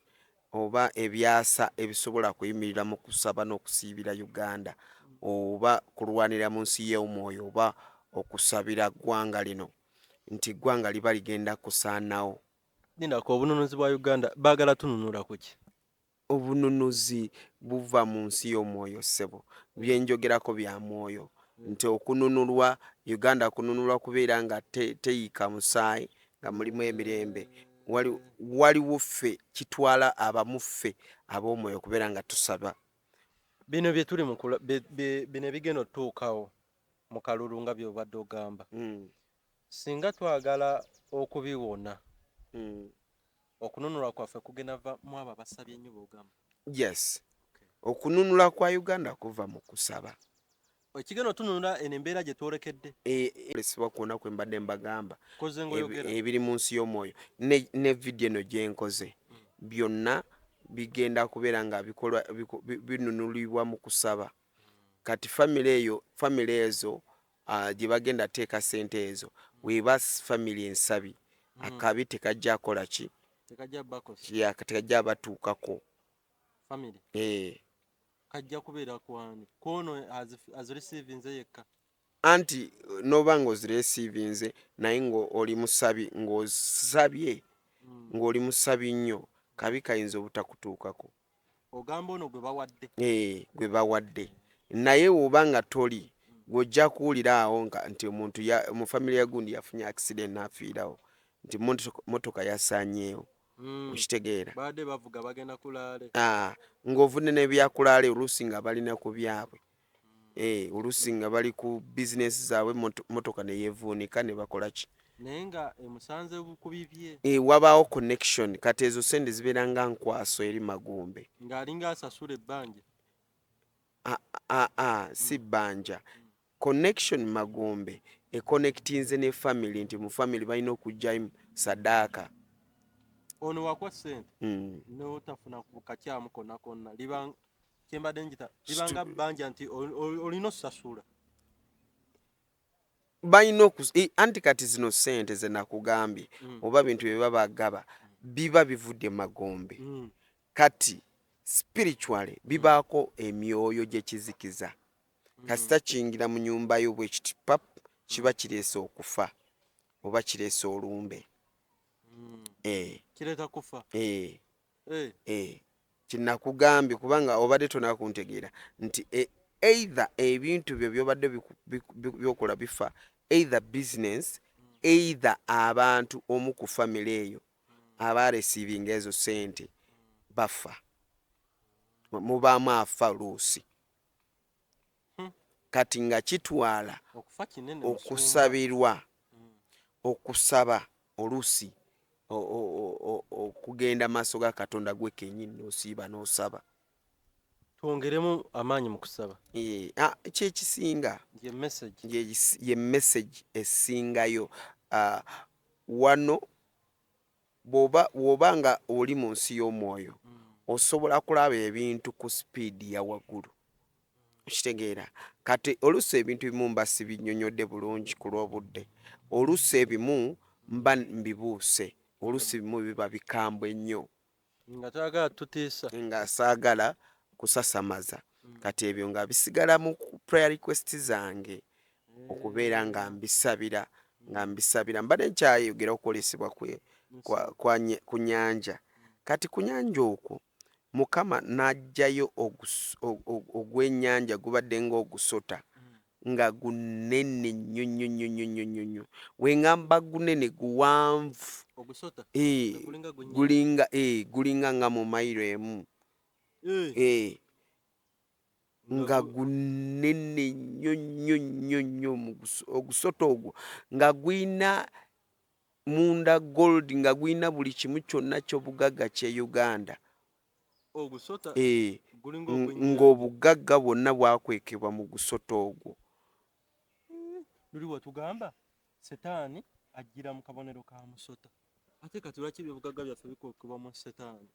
oba ebyasa ebisobola kuyimirira mu kusaba n'okusiibira Uganda oba kulwanira mu nsi y'omwoyo oba okusabira ggwanga lino, nti ggwanga liba ligenda kusaanawo. Lindako, obununuzi bwa Uganda baagala tununula ku ki? Obununuzi buva mu nsi y'omwoyo, ssebo. Byenjogerako bya mwoyo, nti okununulwa Uganda kununulwa kubeera nga teyiika musaayi, nga mulimu emirembe. Waliwo ffe kitwala abamu ffe ab'omwoyo okubeera nga tusaba. Bino bye tuli mu bino ebigenda otutuukawo mu kalulu nga by'obadde ogamba. Singa twagala okubiwona, okununula kwaffe kugenda va mu abo abasabye ennyo b'ogamba. Yes. Okununula kwa Uganda kuva mu kusaba. Ekigenda otununula eno embeera gye twolekedde. Lesibwa kwonna kwe mbadde mbagamba. Koze ng'oyogera. Ebiri mu nsi y'omwoyo ne vidiyo eno gye nkoze byonna bigenda kubeera nga binunulibwa mu kusaba. Kati family eyo, family ezo gye bagenda teeka ssente ezo, weba family ensabi, akabi tekajja kola ki? Tekajja bakosa. Ya, tekajja batuukako. Family. Eh. Kajja kubeera kwani? Kwono azireceivinze yekka. Anti n'oba ng'ozireceivinze naye ng'oli musabi, ng'osabye, ng'oli musabi nnyo, kabi kayinza obutakutuukako. Ogamba ono gwe bawadde. Eh, gwe bawadde. Naye bw'oba nga toli, gw'ojja kuwulira awo nga nti omuntu mu family ya gundi yafunye accident n'afiirawo, nti motoka yasaanyeewo. Okitegeera? Baadde bavuga bagenda kulaale. Ah, ng'ovudde n'ebyakulaale, oluusi nga balina ku byabwe. Oluusi nga bali ku bizinesi zaabwe, motoka ne yeevuunika ne bakola ki? Naye nga emusanze ku bibye. Wabaawo connection, kati ezo ssente zibeera nga nkwaso eri magombe. Ng'alinga asasula ebbanja. Si bbanja. Connection magombe econnectinze ne family, nti mu family balina okuggyayo sadaaka. Ono wakuwa ssente n'otafuna ku kakyamu konna konna, liba kyembadde njita libanga bbanja nti olina osasula. Balina anti kati zino ssente ze nakugambye oba bintu bye baba bagaba biba bivudde magombe. Kati spiritually bibaako emyoyo gy'ekizikiza. Kasita kiyingira mu nnyumba yo bwe kiti pap, kiba kireese okufa oba kireese olumbe. Kireeta kufa. Eh. Kinakugambye kubanga obadde tonaba kuntegeera nti either ebintu byo byobadde byokola bifa, either business, either abantu omu ku family eyo. Abareceivinga ezo sente bafa, mubaamu afa luusi. Kati nga kitwala Okufa kinene, musumba. okusabirwa, okusaba oluusi okugenda maaso ga Katonda gwe kenyini n'osiiba n'osaba. Twongeremu amaanyi mu kusaba. Eh, kyekisinga. Ye message. Ye message esingayo. Ah, wano bw'oba nga oli mu nsi y'omwoyo, osobola kulaba ebintu ku speed ya waggulu, okitegeera? Kati oluusi ebintu ebimu mba sibinnyonnyodde bulungi ku lw'obudde, oluusi ebimu mba mbibuuse, oluusi ebimu biba bikambwe nnyo. Nga toyagala tutiisa. Nga saagala kusasamaza. Kati ebyo nga bisigala mu prayer request zange, okubeera nga mbisabira. Mbadde nkyayogera okwolesebwa ku nyanja. Kati ku nyanja okwo Mukama n'aggyayo ogw'ennyanja gubadde ng'ogusota, nga gunene nnyo nnyo nnyo nnyo nnyo nnyo nnyo. Weŋŋamba gunene, guwanvu. Ogusota? Eh. Gulinga gw'ennyanja. Gulinga nga mu mayiro 1. Eh, nga gunene nnyo nnyo nnyo nnyo. Ogusota ogwo nga guyina munda gold, nga guyina buli kimu kyonna ky'obugagga kye Uganda. Ogusota? Eh. Gulinga ogw'ennyanja. Ng'obugagga bwonna bwakwekebwa mu gusota ogwo. Luli watugamba setaani ajjira mu kabonero ka musota, ate kati lwaki ebyobugagga byaffe bikwekebwa mu setaani?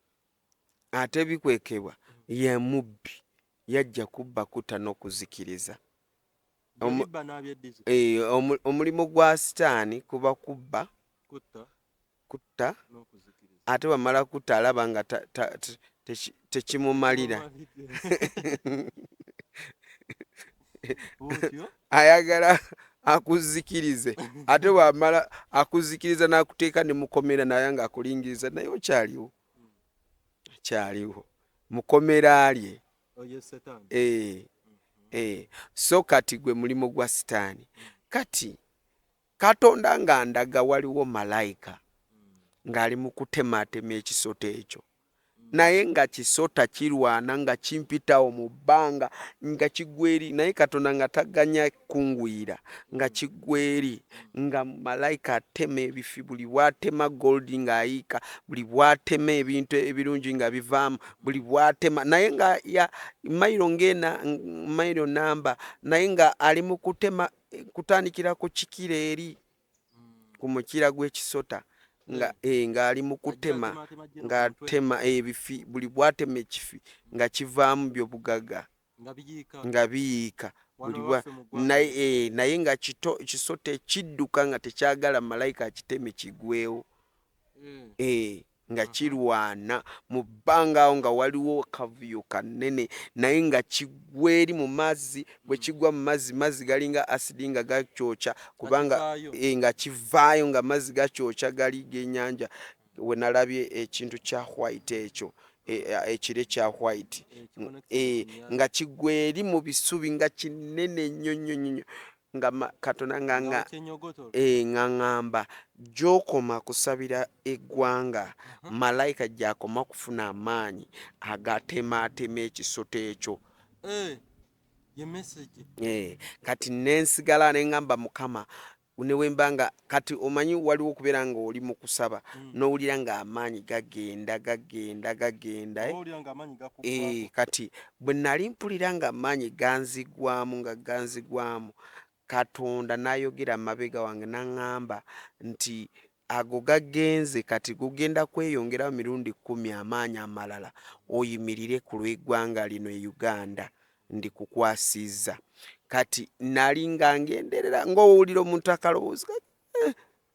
Ate bikwekebwa ye mubbi, yajja kubba, kutta n'okuzikiriza. Yabibba n'abyeddiza. Eh, omulimu gwa sitaani kuba kubba, kutta, kutta, n'okuzikiriza. Ate bwamala kutta, alaba nga tekimumalira. Otyo. Ayagala akuzikirize, ate bwamala akuzikiriza n'akuteeka ne mukomera, naye nga akulingiriza, naye okyaliwo, akyaliwo mukomera lye. Oyo setaani. Eh, so kati gwe mulimu gwa sitaani. Kati Katonda nga ndaga waliwo malayika ng'ali mu kutemaatema ekisota ekyo, naye nga kisota kirwana nga kimpitawo mu bbanga, nga kigwa eri, naye Katonda nga taganya kungwira, nga kigwa eri, nga malayika atema ebifi. Buli bw'atema gold ng'ayiika, buli bw'atema ebintu ebirungi nga bivaamu, buli bw'atema, naye nga ya mayiro ng'ena, mayiro namba, naye nga ali mu kutema kutandikira ku kikira eri ku mukira gw'ekisota, nga ng'ali mu kutema, ng'atema ebifi. Buli bw'atema ekifi nga kivaamu byobugagga. Nga biyiika. Nga biyiika. Wano buli bwa waffe mu ggwanga. Naye nga kisota ekidduka nga tekyagala malayika akiteme kigwewo. Nga kirwana mu bbanga awo, nga waliwo kavuyo kanene, naye nga kigwa eri mu mazzi. Bwe kigwa mu mazzi, mazzi galinga asidi, nga gakyokya kubanga kivaayo. Nga kivaayo, nga mazzi gakyokya gali g'ennyanja. We nalabye ekintu kya white ekyo, ekire kya white. Kiconnected ku nnyanja. Nga kigwa eri mu bisubi, nga kinene nnyo nnyo nnyo nnyo, nga Katonda nga kyenyogotola. Nga ŋŋamba gy'okoma kusabira eggwanga, malayika gy'akoma kufuna amaanyi agatemaatema ekisota ekyo. Ye message. Kati nensigala neŋŋamba Mukama, newemba nga kati omanyi waliwo okubeera nga oli mu kusaba, n'owulira ng'amaanyi gagenda gagenda gagenda, eh. Owulira ng'amaanyi gakuggwaako. Kati bwe nali mpulira nga amaanyi ganzigwamu, nga ganzigwamu, Katonda n'ayogera mabega wange n'aŋŋamba nti ago gagenze, kati gugenda kweyongerawo mirundi 10 amaanyi amalala, oyimirire ku lw'eggwanga lino e Uganda, ndikukwasizza. Kati nali nga ngenderera ng'owulira omuntu akalowooza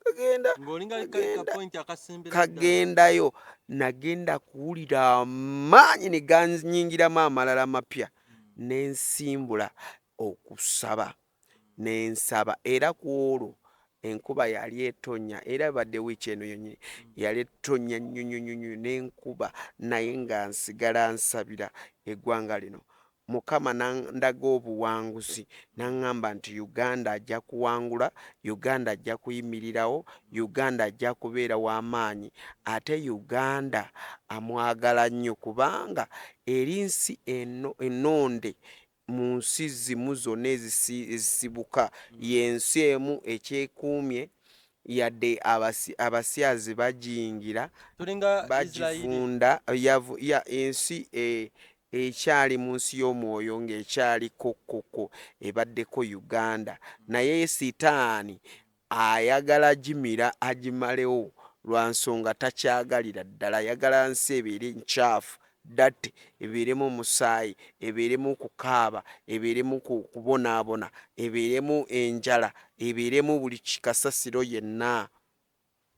kagenda ng'olinga kali ka kagenda point akasembera ddala. Kagendayo. Nagenda kuwulira amaanyi ne ganyingiramu amalala mapya, nensimbula okusaba, nensaba. Era ku olwo enkuba yali etonya, era badde wiiki eno yonyini yali etonya nnyo nnyo nnyo nnyo n'enkuba, naye nga nsigala nsabira eggwanga lino. Mukama nandaga obuwanguzi naŋŋamba nti Uganda ajja kuwangula, Uganda ajja kuyimirirawo, Uganda ajja kubeera w'amaanyi, ate Uganda amwagala nnyo kubanga eri nsi ennonde mu nsi zimu zonna ezisibuka, y'ensi emu ekyekuumye yadde abasyazi bagiyingira bagifunda ensi ekyali mu nsi y'omwoyo ng'ekyaliko koko ebaddeko Uganda, naye sitaani ayagala gimira agimalewo lwa nsonga takyagalira ddala, ayagala nsi ebeere nkyafu date ebeeremu omusaayi, ebeeremu okukaaba, ebeeremu kubonaabona, ebeeremu enjala, ebeeremu buli kikasasiro yenna.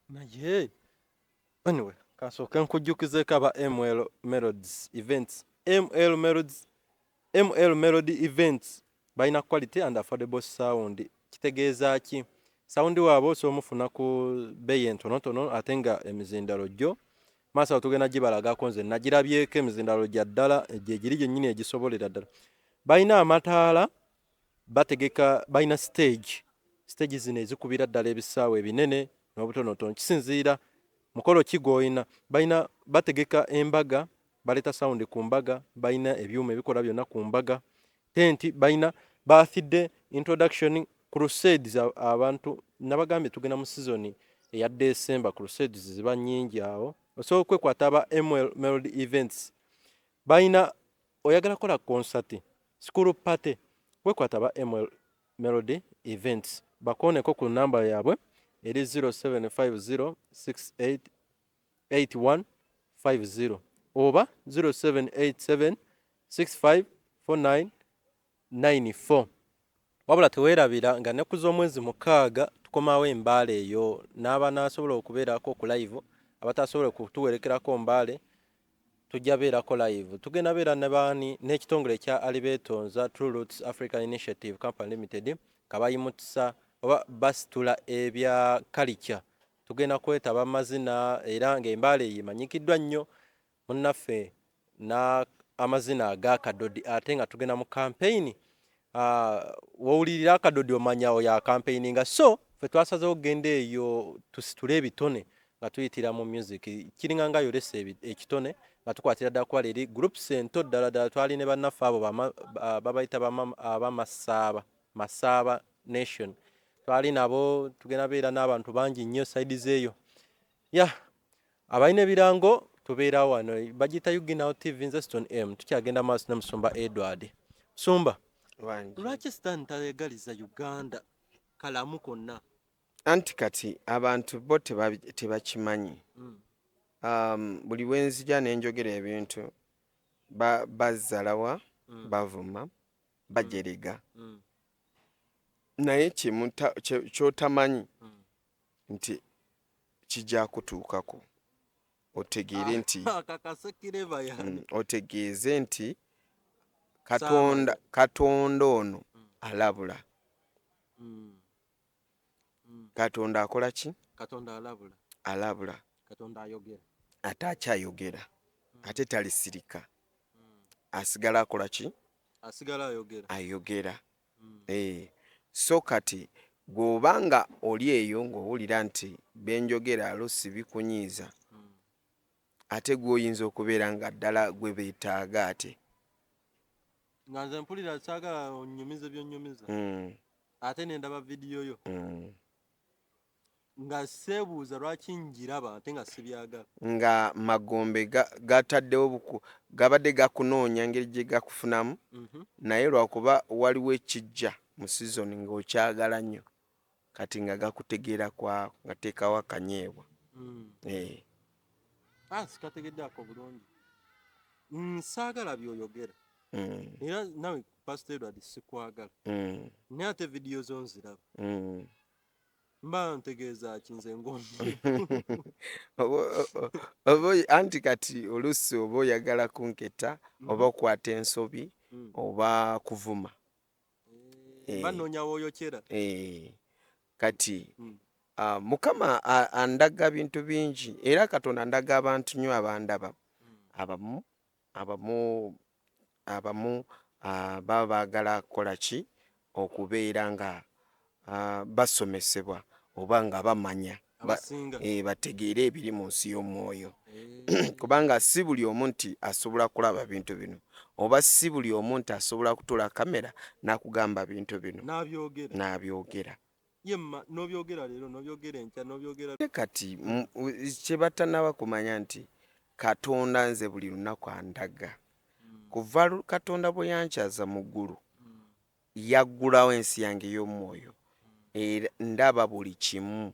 Naye anyway, kansooke nkujjukizeeko aba ML Melodies Events. ML Melodies, ML Melody Events balina quality and affordable sound. Kitegeeza ki? Sound waabwe osobola omufuna ku bbeeyi entonotono ate nga emizindalo gyo maaso awo tugenda gibalagako, nze nagirabyeko emizindalo gya ddala gye giri gyennyini egisobolera ddala. Balina amataala, bategeka, balina stage, stage zino ezikubira ddala ebisaawe ebinene n'obutonotono, kisinziira mukolo ki gw'olina. Balina bategeka embaga, baleeta sound ku mbaga, balina ebyuma ebikola byonna ku mbaga, tenti balina, birthday, introduction, crusades. Abantu nabagambye tugenda mu season eya December, crusades ziba nnyingi awo osobola okwekwata aba ML Melody Events. Balina oyagala kukola concert, school party, wekwata aba ML Melody Events, bakooneko ku namba yaabwe eri 0750688150 oba 0787654994. Wabula teweerabira nga nnaku z'omwezi 6 tukomawo embaale eyo n'aba n'asobola okubeerako ku live, abatasobola kutuwerekerako mbaale tujja beerako live. Tugenda beera ne baani n'ekitongole ekya Alibeetonza True Roots African Initiative Company Limited nga bayimutisa oba basitula ebya culture. Tugenda kwetaba mazina era ng'embaale eyo emanyikiddwa nnyo munnaffe na amazina ag'akadodi, ate nga tugenda mu campaign. Wowulirira akadodi omanya oyo akampeininga, so ffe twasazeewo okugenda eyo tusitule ebitone nga tuyitira mu music, kiringa nga yolesa ekitone nga tukwatira ddala kuba eri groups ento ddala ddala. Twali ne bannaffe abo babayita abamasaaba, Masaaba Nation, twali nabo, tugenda beera n'abantu bangi nnyo side eyo ya abalina ebirango. Tubeera wano bagiyita UG Now TV, nze Stone M. Tukyagenda maaso ne Musumba Edward. Musumba, lwaki Sitaani tayagaliza Uganda kalamu konna? Anti kati abantu bo tebakimanyi. Buli bwenzija nenjogera ebintu bazzalawa, bavuma, bajerega, naye kyotamanyi nti kijja kutuukako otegeere nti otegeeze nti Katonda ono alabula. Katonda akola ki? Alabula, ate akyayogera, ate talisirika, asigala akola ki? Ayogera. So kati gw'obanga oli eyo ng'owulira nti benjogera alusi bikunyiiza, ate gw'oyinza okubeera nga ddala gwe beetaaga ate nga nze mpulira saagala onnyumize byonnyumiza, ate nendaba vidiyo yo nga seebuuza lwaki njiraba ate nga sibyagala. Nga magombe gataddewo gabadde gakunoonya ngeri gye gakufunamu, naye lwakuba waliwo ekijja mu sizoni ng'okyagala nnyo, kati nga gakutegeera kwa nga teekawo akanyeebwa. Sikategeddeako bulungi, saagala by'oyogera, era nawe Pastor Edward sikwagala, naye ate vidiyo zo nziraba, mba ntegeeza ki nze ng'omu? Anti kati oluusi oba oyagala kunketta oba okwata ensobi oba kuvuma, mba nnoonya w'oyokyera. Kati Mukama andaga bintu bingi, era Katonda andaga abantu nnyo abandaba, abamu abamu abamu Baba baagala kukola ki? Okubeera nga basomesebwa oba nga bamanya bategeere ebiri mu nsi y'omwoyo, kubanga si buli omu nti asobola kulaba bintu bino, oba si buli omu nti asobola kutuula kamera n'akugamba bintu bino n'abyogera. Kati kye batanaba kumanya nti Katonda nze buli lunaku andaga. Kuva Katonda bwe yankyaza mu ggulu, yaggulawo ensi yange ey'omwoyo, era ndaba buli kimu.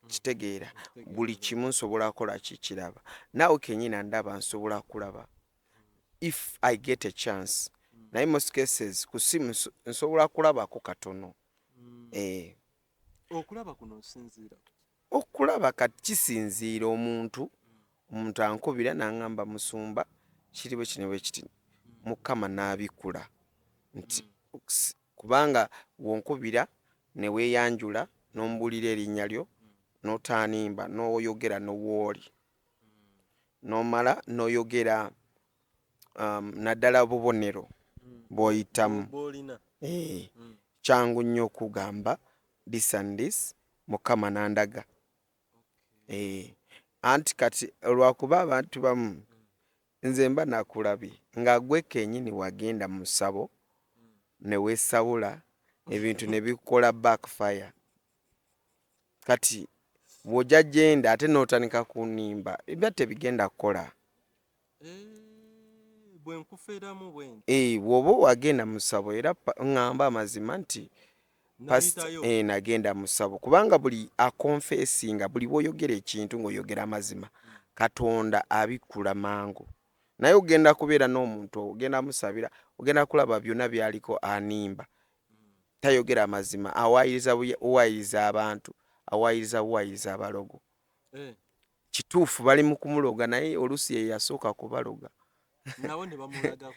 Kitegeera, buli kimu nsobola kukola kikiraba. Naawe kennyini andaba nsobola kulaba if I get a chance, naye most cases ku simu nsobola kulabako katono. Okulaba kuno osinziira ku ki? Okulaba kati kisinziira omuntu, omuntu ankubira n'angamba musumba kiri bwe kino bwe kiti, Mukama n'abikula nti kubanga bw'onkubira ne weeyanjula n'ombuulira erinnya lyo n'otaanimba n'oyogera ne w'oli n'omala n'oyogera naddala obubonero bw'oyitamu, kyangu nnyo okugamba this and this, Mukama n'andaga. Anti kati olwakuba abantu bamu nze mba nakulabye nga gwe kennyini wagenda mu ssabo ne weesawula ebintu ne bikukola backfire. Kati bw'ojja gyenda ate n'otandika kunnimba ebyo tebigenda kukola. Bwe nkufeeramu bwe nti. Bw'oba wagenda mu ssabo era ŋŋamba amazima nti nagenda mu ssabo, kubanga buli akonfeesinga, buli bw'oyogera ekintu ng'oyogera amazima, Katonda abikkula mangu. Naye ogenda kubeera n'omuntu ogenda musabira, ogenda kulaba byonna by'aliko animba, tayogera amazima, awaayiriza buwaayiriza abantu, awaayiriza buwaayiriza abalogo. Kituufu bali mu kumuloga, naye oluusi ye yasooka kubaloga. Nabo ne bamulagako.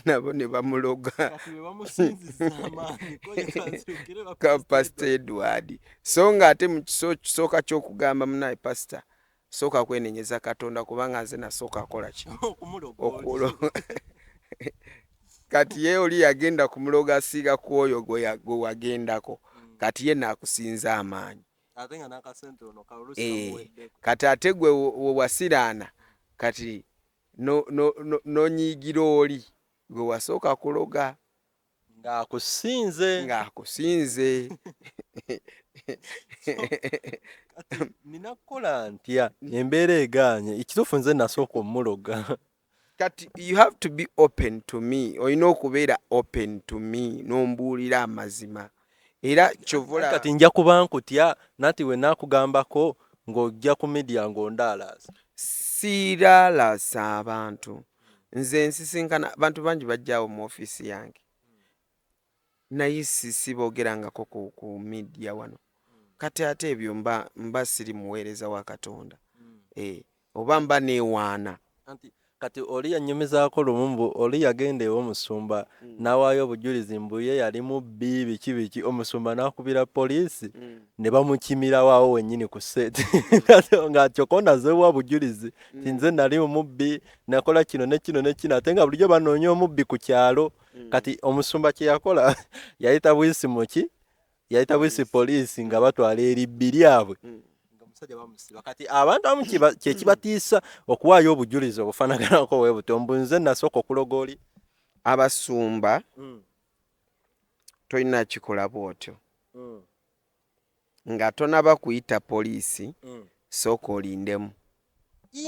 Nabo ne bamuloga. Kati bwe bamusinzizza amaanyi, ko ye kanzirukire ba Ka Pastor Edward. So ng'ate mu kisooka ky'okugamba munnaye pastor, sooka kwenenyeza Katonda kubanga nze nasooka kukola ki? Okumuloga oli. Kati ye oli yagenda kumuloga asiiga ku oyo gwe wagendako. Kati ye n'akusinza amaanyi. Ate nga n'akasente ono oluusi kamuweddeko. Kati ate gwe we wasiraana kati n'onyiigira oli gwe wasooka kuloga. Ng'akusinze. Ng'akusinze. Kati nina kukola ntya? Embeera egaanye. Ekituufu nze nasooka omuloga. Kati you have to be open to me. Olina okubeera open to me n'ombuulira amazima. Era ky'ova olaba. Kati nja kuba nkutya nanti we naakugambako ng'ojja ku media ng'ondaalaasa. Siiraalaasa abantu. Nze nsisinkana abantu bangi bajja awo mu ofiisi yange, naye siboogerangako ku media wano. Kati ate ebyo mba siri muweereza wa Katonda, oba mba neewaana. Anti kati oli yannyumizaako lumu mbu oli yagenda ew'omusumba n'awaayo obujulizi mbu ye yali mubbi biki biki, omusumba n'akubira poliisi ne bamukimirawo awo wennyini ku sseeti nga kyokka ono azze wa bujulizi nti nze nali omubbi, nakola kino ne kino ne kino, ate nga bulijjo banoonya omubbi ku kyalo. Kati omusumba kye yakola yayita buyisi muki, yayita buyisi poliisi nga batwala eribbi lyabwe nga omusajja bamusiba. Kati abantu abamu kye kibatiisa okuwaayo obujulizi obufaanaganako bwe butyo mbu nze nasooka okuloga oli. Abasumba tolina kikola bw'otyo. Nga tonaba kuyita poliisi, sooka olindemu.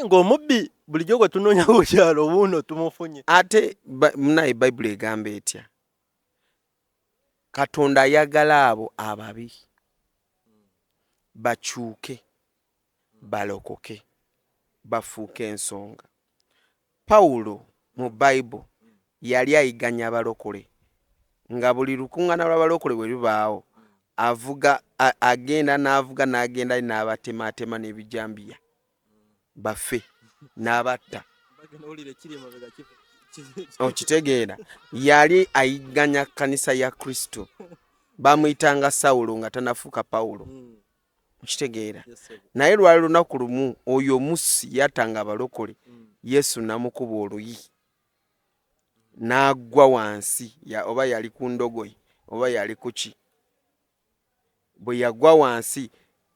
Ng'omubbi bulijjo gwe tunoonya ku kyalo wuuno tumufunye. Ate munnaye Bayibuli egamba etya? Katonda ayagala abo ababi bakyuke, balokoke, bafuuke ensonga. Pawulo mu Bayibuli yali ayigganya abalokole, nga buli lukuŋŋaana lw'abalokole bwe lubaawo avuga agenda n'avuga n'agenda n'abatemaatema n'ebijambiya bafe n'abatta. Okitegeera? Yali ayigganya kkanisa ya Kristo. Bamuyitanga Sawulo nga tannafuuka Pawulo. Okitegeera? Naye lwali lunaku lumu oyo omussi yattanga abalokole, Yesu n'amukuba oluyi. N'agwa wansi ya, oba yali ku ndogoyi oba yali ku ki. Bwe yagwa wansi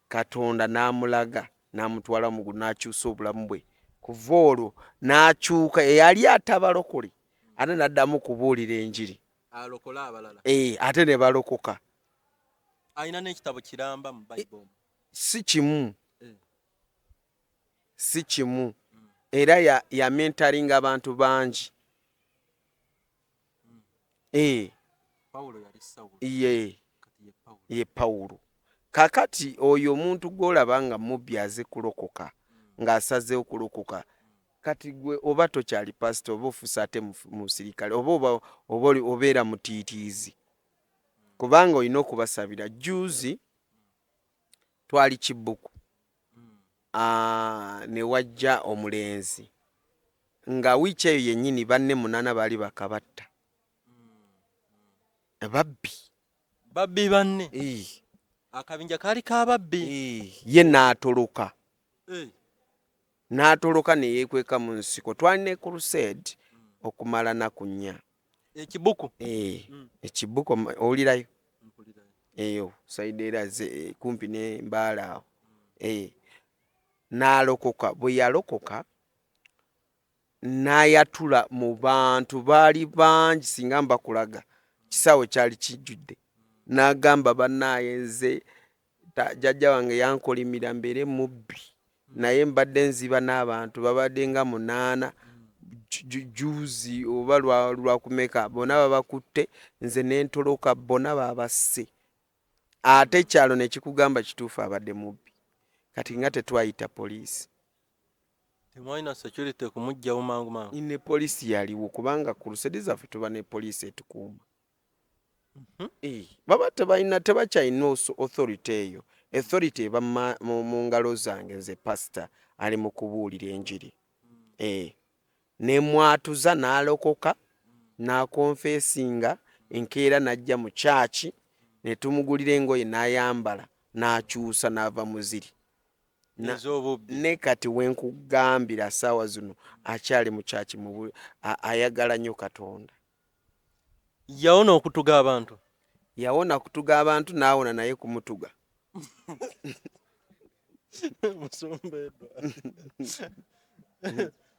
Katonda n'amulaga n'amutwala mu ggulu n'akyusa obulamu bwe. Kuva olwo n'akyuka eyali atabalokole ate n'addamu kubuulira enjiri. Alokole abalala. Eh, ate ne balokoka. Alina n'ekitabo kiramba mu Bible. Si kimu. Eh. Si kimu. Era ya, ya mentoring abantu bangi. Eh. Pawulo yali Sawulo. Ye. Kati ye Pawulo. Ye Pawulo. Kakati oyo omuntu gw'olaba nga mubbi aze kulokoka, ng'asazeewo kulokoka. Kati gwe oba tokyali pasita oba ofuuse ate musirikale oba oba oba obeera mutiitiizi. Kubanga olina okubasabira. Jjuuzi twali Kibuku ne wajja omulenzi nga wiiki eyo yennyini banne munaana baali bakabatta. Babbi. Babbi banne. Akabinja kaali ka babbi. Ye n'atoloka. N'atoloka ne yeekweka mu nsiko. Twali ne crusade okumala naku nnya. Ekibuku? Ekibuku owulirayo? Eyo sayidi era ze kumpi ne Mbale awo. N'alokoka. Bwe yalokoka n'ayatula mu bantu baali bangi singa mbakulaga kisaawe kyali kijjudde. N'agamba bannaaye nze jjajja wange yankolimira mbeere mubbi naye mbadde nziba n'abantu babadde nga munaana juuzi oba lwakumeka bonna babakutte nze ne ntoloka bonna babasse. Ate ekyalo ne kikugamba kituufu abadde mubbi. Kati nga tetwayita poliisi. Temwalina security kumuggyawo mangu mangu? Ne poliisi yaliwo kubanga ku crusade zaffe tuba ne poliisi etukuuma. Baba tebalina tebakyalina authority eyo. Authority eba mu ngalo zange nze pastor ali mu kubuulira enjiri. Ne mwatuza n'alokoka n'akonfesinga enkeera n'ajja mu church ne tumugulira engoye n'ayambala n'akyusa n'ava mu ziri. Ne kati we nkugambira ssaawa zino akyali mu church ayagala nnyo Katonda. Yawona okutuga abantu? Yawona kutuga abantu n'awona naye kumutuga. Musumba Edward.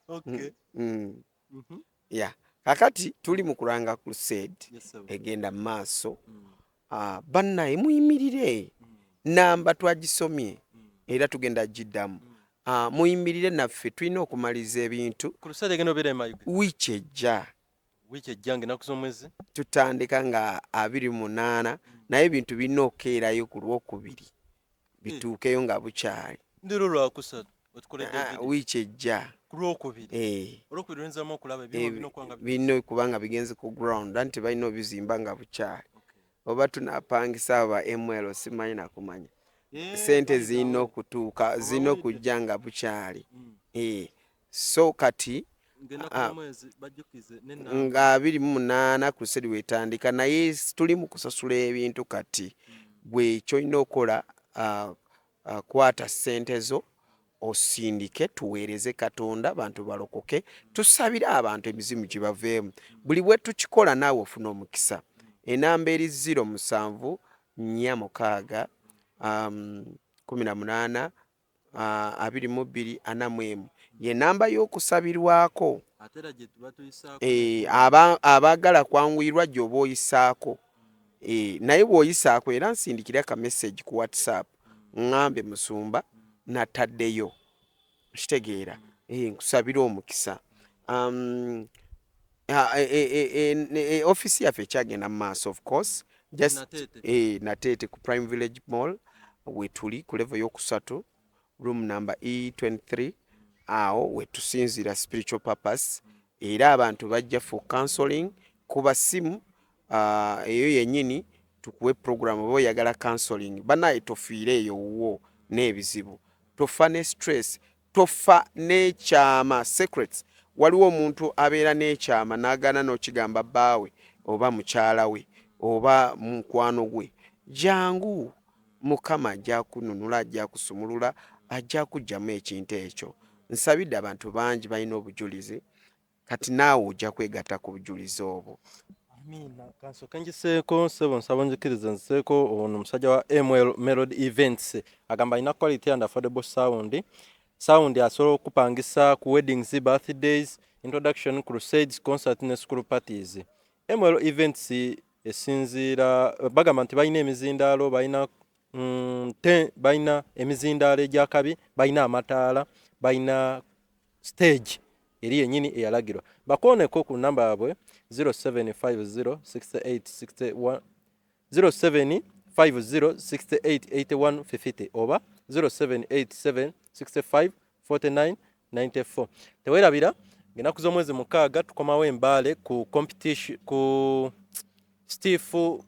Okay. Yeah. Kakati tuli mu kulanga crusade egenda mu maaso. Bannaye muyimirire. Namba twagisomye era tugenda giddamu. Muyimirire naffe tulina okumaliza ebintu. Crusade egenda obeera e Mayuge? Wiiki ejja. Wiiki ejja ng'ennaku z'omwezi? Tutandika nga 28 naye ebintu birina okukeerayo ku Lwokubiri bituukeyo nga bukyali. Ndiro Lwakusatu otukoledde video. Wiiki ejja. Ku Lwokubiri. Olwokubiri oyinzamu okulaba ebyuma birina okuba nga birina okuba nga bigenze ku ground anti balina obizimba nga bukyali. Oba tunapangisa aba ML simanyi nakumanya. Ssente zirina okutuuka zirina okujja nga bukyali. So kati nga 28 crusade wetandika naye tuli mu kusasula ebintu kati. Gwe ky'olina okukola kwata ssente zo osindike tuweereze Katonda bantu balokoke tusabire abantu emizimu gibaveemu. Buli bwe tukikola naawe ofuna omukisa. Enamba eri 07 46 18 22 41 ye namba y'okusabirwako. Abaagala kwanguyirwa gy'oba oyisaako. Naye bw'oyisaako era nsindikira ka message ku WhatsApp ŋŋambe musumba nataddeyo. Kitegeera. Nkusabira omukisa. Office yaffe ekyagenda mu maaso of course. Just Nateete ku Prime Village Mall wetuli ku level yokusatu room number E23 awo wetusinziira spiritual purpose era abantu bajja for counseling kuba simu eyo yennyini tukuwe program oba oyagala counseling banaye tofiire eyo wuwo n'ebizibu tofa ne stress tofa n'ekyama secrets. Waliwo omuntu abeera n'ekyama n'agaana n'okigamba bbaawe oba mukyala we oba mukwano gwe. Jangu Mukama ajja kununula, ajja kusumulula, ajja kuggyamu ekintu ekyo. Nsabidde abantu bangi balina obujulizi. Kati naawe ojja kwegatta ku bujulizi obwo. Amiina. Kansooke ngiseeko ssebo, nsaba onzikirize nziseeko ono omusajja wa ML Melody Events agamba alina quality and affordable sound. Sound asobola okupangisa ku weddings, birthdays, introduction, crusades, concert ne school parties. ML Events esinziira bagamba nti balina emizindaalo, balina balina emizindaalo egyakabi, balina amataala, balina stage eri yennyini eyalagirwa. Bakooneko ku namba yaabwe 07506861 0750688150 oba 0787654994. Tewerabira ng'ennaku z'omwezi 6 tukomawo Embaale ku competition ku Steve.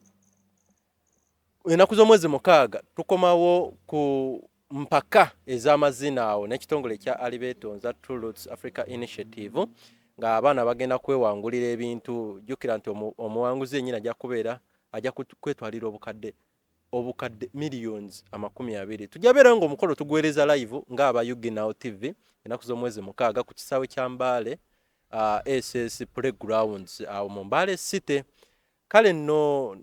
Ennaku z'omwezi 6 tukomawo ku mpaka ez'amazina awo n'ekitongole ekya Alibetonza True Roots Africa Initiative, ng'abaana bagenda kwewangulira ebintu. Jjukira nti omuwanguzi yennyini ajja kubeera ajja kwetwalira obukadde millions 20. Tujja beera ng'omukolo tuguweereza live ng'aba UG Now TV ennaku z'omwezi 6 ku kisaawe kya Mbale, SS Playgrounds awo mu Mbale City. Kale nno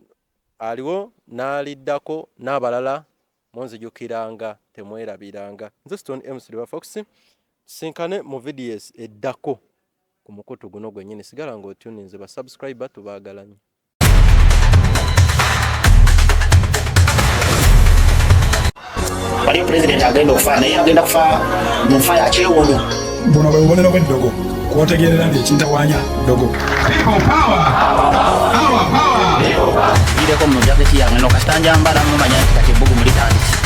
aliwo n'aliddako n'abalala munzijukiranga, temwerabiranga. Nze Stone MC River Fox, tusinkane mu videos eddako ku mukutu guno gwennyini. Sigala ng'otuninze, ba subscriber tubaagala nnyo. Waliyo pulezidenti agenda okufa, naye agenda kufa mu nfa ya kyewuunyo. Buno bwe bubonero bw'eddogo kwotegeerera nti ekintawaanya ddogo. Gireko mu jaketi yange no kasita njambala mumanya nti kati ebbugumu litandise.